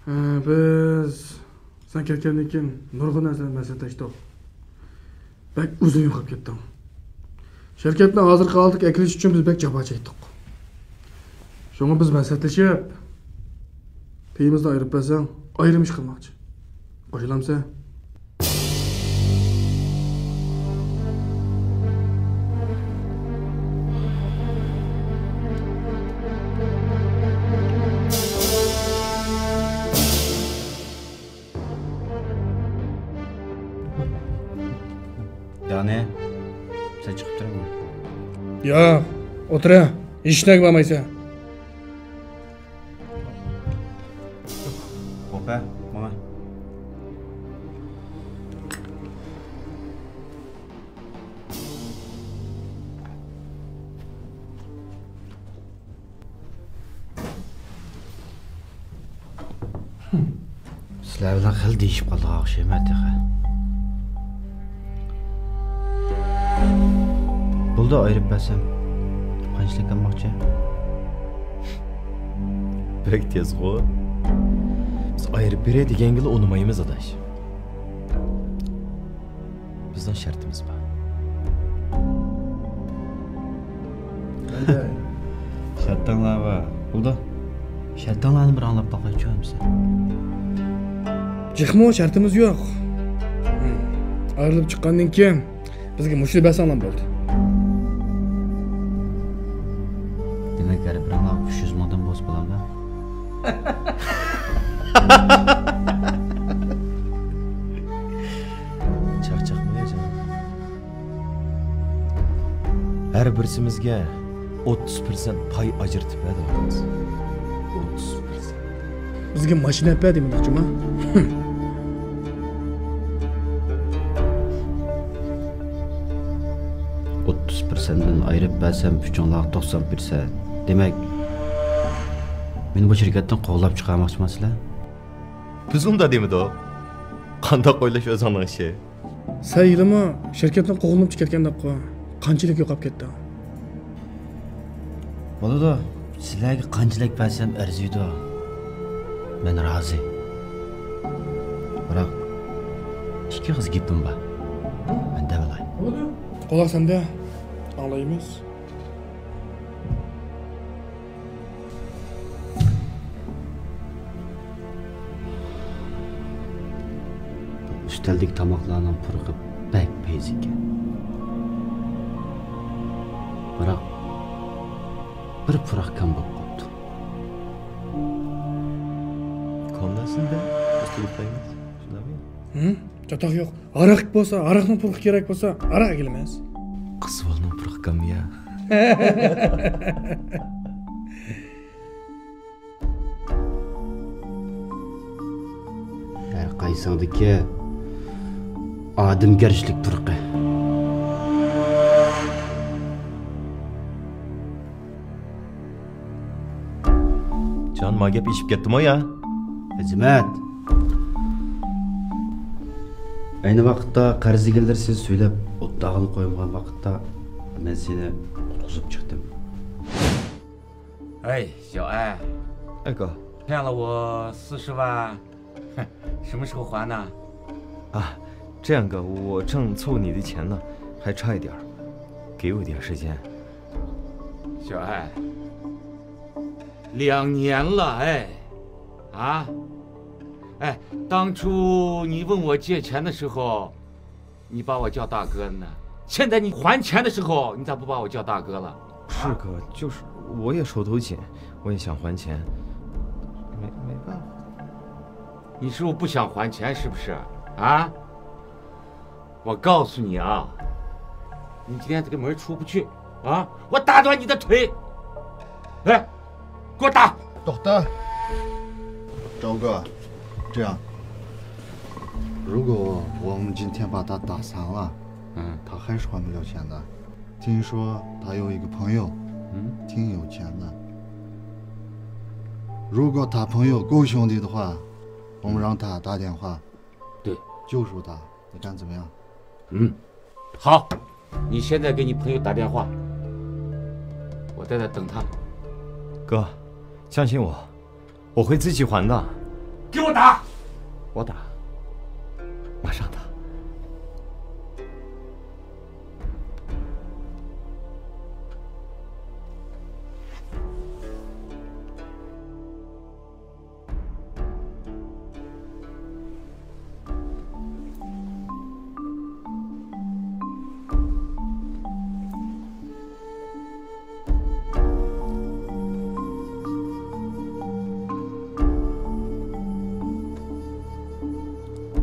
ھە، بىز سەن كەتكەندىن كېيىن نۇرغۇن نەرسىلەرنى مەسلىھەتلەشتۇق. بەك ئۇزۇن يوقاپ كەتتىڭ. شىركەتنى ھازىرقى ھالىتىگە ئەكېلىش ئۈچۈن بىز بەك جاپا چەكتۇق. شۇڭا بىز مەسلىھەتلىشىپ، پېيىمىزنى ئايرىپ بەرسەڭ، ئايرىم ئىش قىلماقچى. قوشۇلامسەن؟ قانى، سەن چىقىپ تۇرۇڭ. ياق، ئولتۇرە. ھېچنەگە بارمايسەن. خوپ، ھە، ماڭا. سىلەر بىلەن خېلى دېيىشىپ قالدىغان ئوخشايمەن تېخى. بولدى، ئايرىپ بەرسەم قانچىلىك ئالماقچى؟ بەك تېزغۇ. بىز ئايرىپ بېرەي دېگەنگىلا ئۇنىمايمىز، ئاداش. بىزنىڭ شەرتىمىز بار. شەرتىڭلار بار. بولدى. شەرتىڭلارنى بىر ئاڭلاپ باقايچۇ ئەمىسە. جىقمۇ شەرتىمىز يوق. ئايرىلىپ چىققاندىن كېيىن بىزگە مۇشۇنى بەرسەڭلار بولدى. دېمەك، ھەر بىرىڭلارغا ئۈچ يۈز مىڭدىن بولسا بولامدۇ؟ چاقچاقمۇ يا جان؟ ھەر بىرسىمىزگە ئوتتۇز پىرسەنت پاي ئاجرىتىپ بەر دەۋاتىمىز. ئوتتۇز پىرسەنت. بىزگە ماشىنا ئەپ بەر دېمىدىڭچۇما؟ ئوتتۇز پىرسەنتتىن ئايرىپ بەرسەم، ئۈچۈڭلارغا توقسان پىرسەنت. دېمەك، مېنى بۇ شىركەتتىن قوغلاپ چىقارماقچىما سىلەر؟ بىز ئۇنداق دېمىدۇق. قانداق ئويلاش ئۆزۈڭنىڭ ئىشى. سەن ھېلىمۇ شىركەتتىن قوغلىنىپ كەتكەندەكقۇ. قانچىلىك يوقاپ كەتتىڭ؟ بولىدۇ، سىلەرگە قانچىلىك بەرسەم ئەرزىيدۇ. مەن رازى. بىراق، ئىككى ئېغىز گېپىم بار. مەن دەۋالاي. بولىدۇ. قۇلاق سەندە. ئاڭلايمىز. ئۈستەلدىكى تاماقلارنىڭ پۇرىقى بەك پەيزى ئىكەن. بىراق، بىر پۇراق كەم بولۇپ قاپتۇ. كونناسىندا ئۈستىگە قويىمىز. شۇنداقمۇ؟ ھە؟ چاتاق يوق. ھاراق بولسا، ھاراقنىڭ پۇرىقى كېرەك بولسا، ھاراق ئەكېلىمىز. قىز بالىنىڭ پۇرىقى كەممۇ يا؟ ھەر قايسىڭدىكى ئادەمگەرچىلىك پۇرىقى. جان، ما گەپ ئېشىپ كەتتىمۇ يا؟ خىزمەت. ئەينى ۋاقىتتا قەرز دېگەنلەر سىز سۆيلەپ ئوتتاغىنى قويمىغان ۋاقىتتا مەن سېنى قۇتقۇزۇپ چىقتىم. 哎，小艾， ئاكا. 欠了我四十万，什么时候还呢？ 啊，这样，哥，我正凑你的钱呢，还差一点儿，给我点时间。 小艾，两年了，哎，啊，哎，当初你问我借钱的时候，你把我叫大哥呢，现在你还钱的时候，你咋不把我叫大哥了？是，哥，就是我也手头紧，我也想还钱，没，没办法。你是不是不想还钱，是不是？啊？ 我告诉你啊，你今天这个门儿出不去啊，我打断你的腿！来，给我打！ توختا. 赵哥，这样，如果我们今天把他打残了，嗯。他还是还不了钱的。听说他有一个朋友，嗯。挺有钱的。如果他朋友够兄弟的话，我们让他打电话，对。救赎他。 你看怎么样？嗯，好，你现在给你朋友打电话，我在这等他。哥，相信我，我会自己还的。给我打！我打，马上打。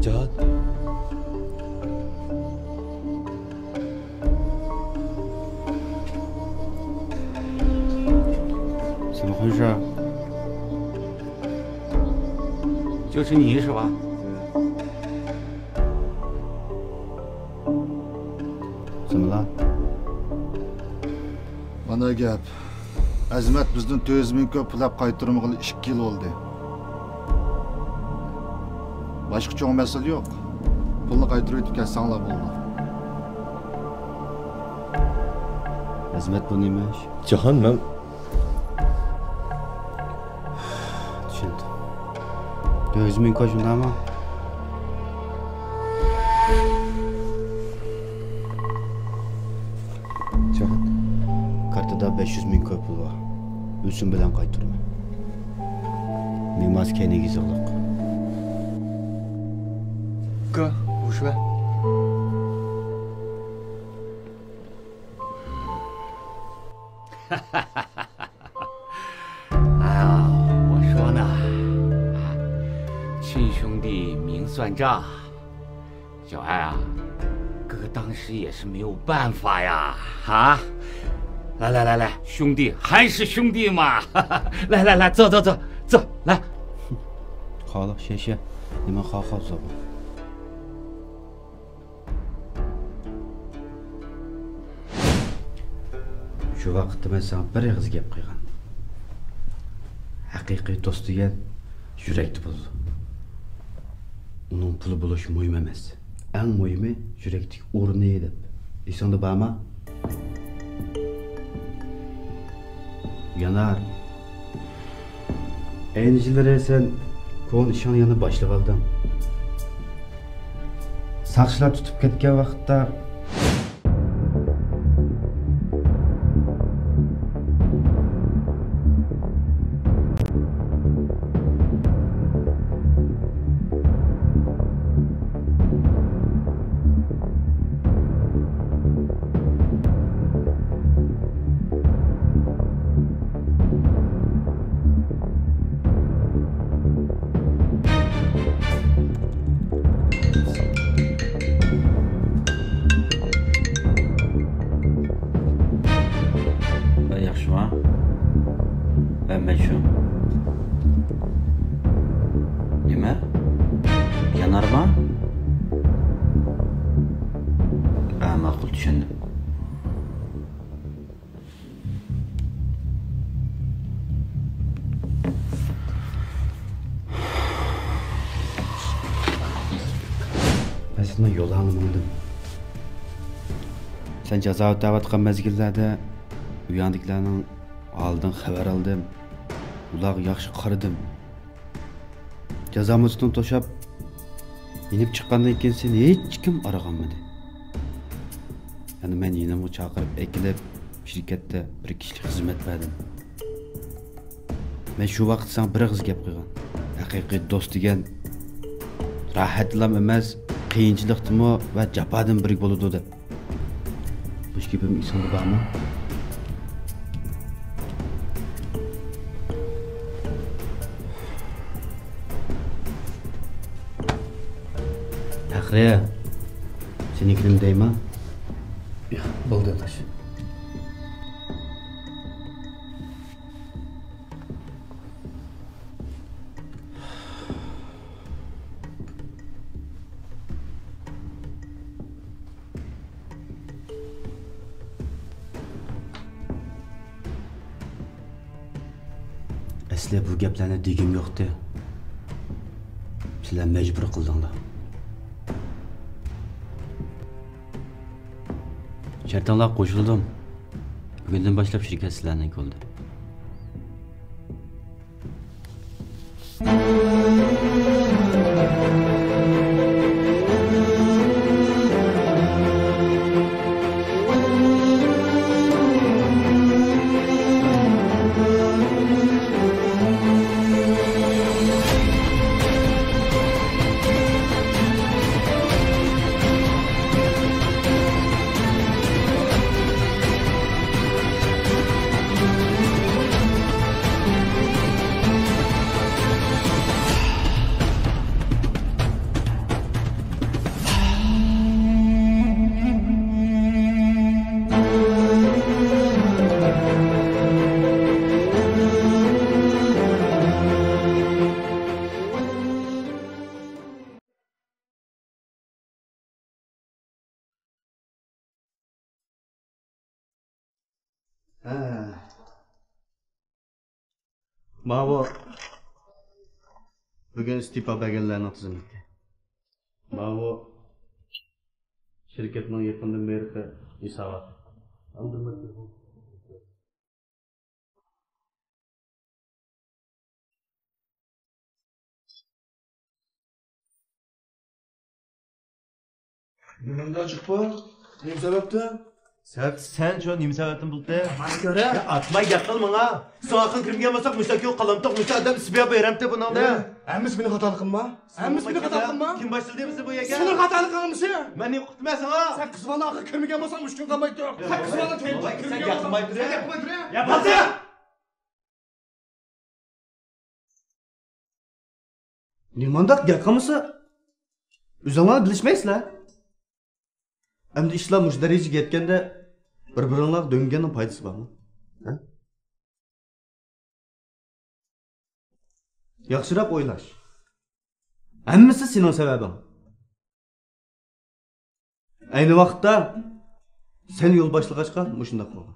جان. 是你是吧？ زۇمرەت. مانا گەپ. ئەزىمەت بىزدىن تۆت يۈز مىڭ كوي پۇل ئەپ قايتۇرمىغىلى ئىككى يىل بولدى. باشقا چوڭ مەسىلە يوق. پۇلنى قايتۇرۇۋېتىپ كەتسەڭلار بولىدۇ. ئەزىمەت، بۇ نېمە ئىش؟ جاھان، مەن چۈشەندىم. تۆت يۈز مىڭ كوي شۇنداقمۇ؟ جاھان، كارتىدا بەش يۈز مىڭ كوي پۇل بار. ئۆسۈم بىلەن قايتۇرىمەن. مېماس كەينىگە يېزىقلىق. ئۇكا، بوشىۋەر. 啊，我说呢，啊，亲兄弟明算账，小艾啊，哥当时也是没有办法呀，啊，来来来来，兄弟还是兄弟嘛，来来来，坐坐坐坐，来。 خالىق شېشە، نېمە خاخا زوبا؟ شۇ ۋاقىتتا مەن ساڭا بىر ئېغىز گەپ قىلغان. ھەقىقىي دوست دېگەن يۈرەكتە بولىدۇ. ئۇنىڭ پۇلى بولۇشى مۇھىم ئەمەس. ئەڭ مۇھىمى يۈرەكتىكى ئورنى دەپ. ئېسىڭدە بارمۇ؟ يانار. ئەينى يىللىرى سەن كونا ئىشىڭنى يەنە باشلىۋالدىڭ. ساقچىلار تۇتۇپ كەتكەن ۋاقىتتا، ۋە ياخشىما؟ ۋە مەن شۇ. نېمە؟ يانارما؟ ھە، ماقۇل، چۈشەندىم. مەن سېنىڭ يولۇڭنى ماڭدىم. سەن جازا ئۆتەۋاتقان مەزگىللەردە ئۇ ياندىكىلەرنىڭ ھالىدىن خەۋەر ئالدىم. ئۇلارغا ياخشى قارىدىم. جازا مۇددىتىنى توشاپ، يېنىپ چىققاندىن كېيىن سېنى ھېچكىم ئارىغانمىدى. يەنە مەن يېنىمغا چاقىرىپ ئەكېلىپ، شىركەتتە بىر كىشىلىك خىزمەت بەردىم. مەن شۇ ۋاقىت ساڭا بىر ئېغىز گەپ قىلغان. ھەقىقىي دوست دېگەن راھەتلەم ئەمەس، قىيىنچىلىقتىمۇ ۋە جاپادىمۇ بىرگە بولىدۇ دەپ. مۇشۇ گېپىم ئېسىڭدە بارمۇ؟ پەخرى، سېنىڭكىنىمۇ دەيمەن. ياق، بولدى، ئاداش. ئەسلى بۇ گەپلەرنى دېگۈم يوقتى. سىلەر مەجبۇر قىلدىڭلار. شەرتىڭلارغا قوشۇلدۇم. بۈگۈندىن باشلاپ شىركەت سىلەرنىڭكى بولدى. ھە. ماۋۇ بۈگۈن ئىستېپا بەرگەنلەرنىڭ تىزىملىكى. ماۋۇ شىركەتنىڭ يېقىندىن بېرىقى ھېساباتى. نېمانداق جۇپۇ؟ نېمە سەۋەبتىن؟ سەۋەب سەن شۇ نېمە سەۋەبتىن بولدى؟ مانا كۆرە. يا ئاتماي گەپ قىل ماڭا. ساڭا ئاقىل كىرمىگەن بولساق مۇشۇ ئاكىۋۇ قالامتۇق مۇشۇ ئادەم سىبىيا بېرەمتى بۇنىڭدا. ئە، ھەممىسى مېنىڭ خاتالىقىمما؟ ھەممىسى مېنىڭ خاتالىقىمما؟ كىم باشلىدى بىزنى بۇ يەرگە؟ سېنىڭ خاتالىقىڭ ھەممىسى. مەن نېمە قىپتىمەن ساڭا؟ سەن قىز بالىنى ئاقىل كىرمىگەن بولساڭ مۇشۇ كۈن قالمايتتۇق. سەن قىز بالىنى تېيىپ كىرمىگەن بولساڭ. سەن گەپ قىلماي تۇر. يا باسا! نېمانداق گەپ قىلمىسا، ئۆزۈڭلار بىلىشمەيسىلەر. ئەمدى ئىشلار مۇشۇ دەرىجىگە يەتكەندە، بىر-بىرىڭلارغا دۆڭگەننىڭ پايدىسى بارمۇ؟ ھە؟ ياخشىراق ئويلاش. ھەممىسى سېنىڭ سەۋەبىڭ. ئەينى ۋاقىتتا سەن يول باشلىغاچقا مۇشۇنداق بولغان.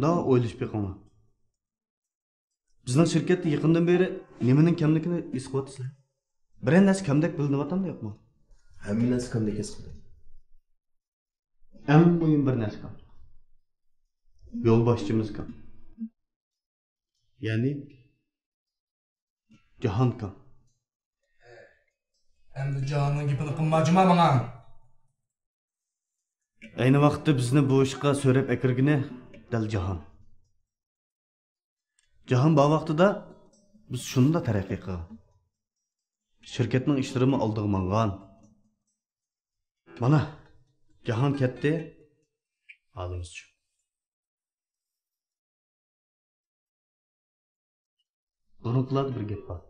دا ئويلىشىپ بېقىڭلار. بىزنىڭ شىركەتتە يېقىندىن بېرى نېمىنىڭ كەملىكىنى ھېس قىلىۋاتىسىلەر؟ بىرەر نەرسە كەمدەك بىلىنىۋاتامدۇ يوقمۇ؟ ھەممە نەرسە كەمدەك ھېس قىلدىم. ئەڭ مۇھىم بىر نەرسە كەم. يولباشچىمىز كەم. يەنى جاھان كەم. ئەمدى جاھاننىڭ گېپىنى قىلما جۇما ماڭا. ئەينى ۋاقىتتا بىزنى بۇ ئىشقا سۆرەپ ئەكىرگىنى دەل جاھان. جاھان بار ۋاقتىدا بىز شۇنداق تەرەققىي قىلغان. شىركەتنىڭ ئىشلىرىمۇ ئالدىغا ماڭغان. مانا، جاھان كەتتى، ھالىمىز شۇ. بۇرۇنقىلاردا بىر گەپ بار.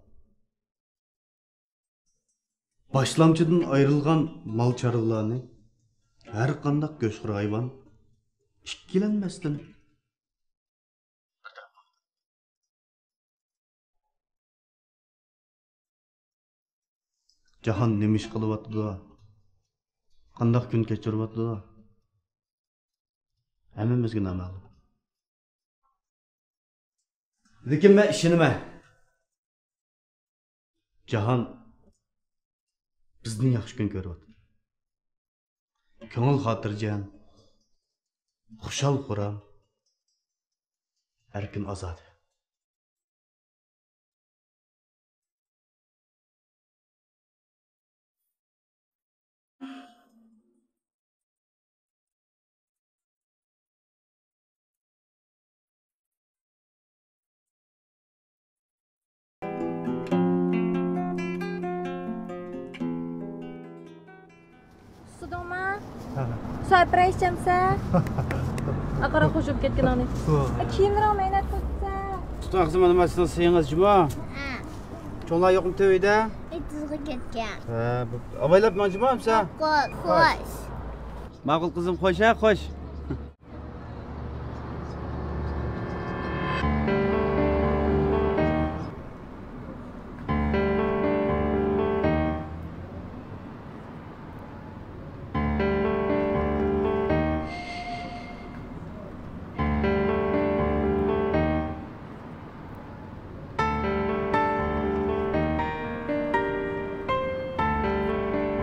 باشلامچىدىن ئايرىلغان مال-چارۋىلارنى ھەر قانداق گۆشخور ھايۋان ئىككىلەنمەستىن جاھان نېمە ئىش قىلىۋاتىدۇ؟ قانداق كۈن كەچۈرۈۋاتىدۇ؟ ھەممىمىزگە نامەلۇم. لېكىن مەن ئىشىنىمەن. جاھان بىزدىن ياخشى كۈن كۆرۈۋاتىدۇ. كۆڭۈل خاتىرجەم، خۇشال-خۇرام، ئەركىن-ئازادە. ئۇسسىدىڭما؟ ھە. سۇ ئەپىرەي ئىچەمسە؟ ئاقىرا قوشۇپ كەتكىنىڭنى. سۇ. ئە، كىيىملىرىڭ مەينەت قىلسا. تۇتۇڭ قىزىم، مانا سىزنىڭ سېيىڭىز جۇمۇ. ھە. چوڭلار يوقمۇ تۆۋىدە؟ ئېتىزغا كەتكەن. ھە، بۇ-، ئاۋايلاپ ماڭ جۇمۇ ئەمسە. خوش. خوش. ماقۇل قىزىم، خوش ھە، خوش.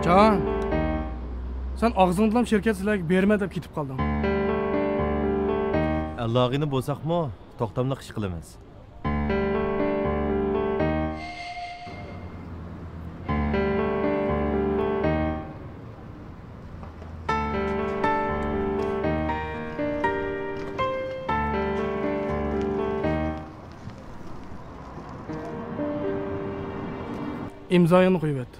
جان، سەن ئاغزىڭدىلا شىركەت سىلەرگە بېرىمەن دەپ كېتىپ قالدىڭ. ئەللاغىنى بولساقمۇ، توختاملىق ئىش قىلىمىز. ئىمزايىڭنى قويۇۋەت.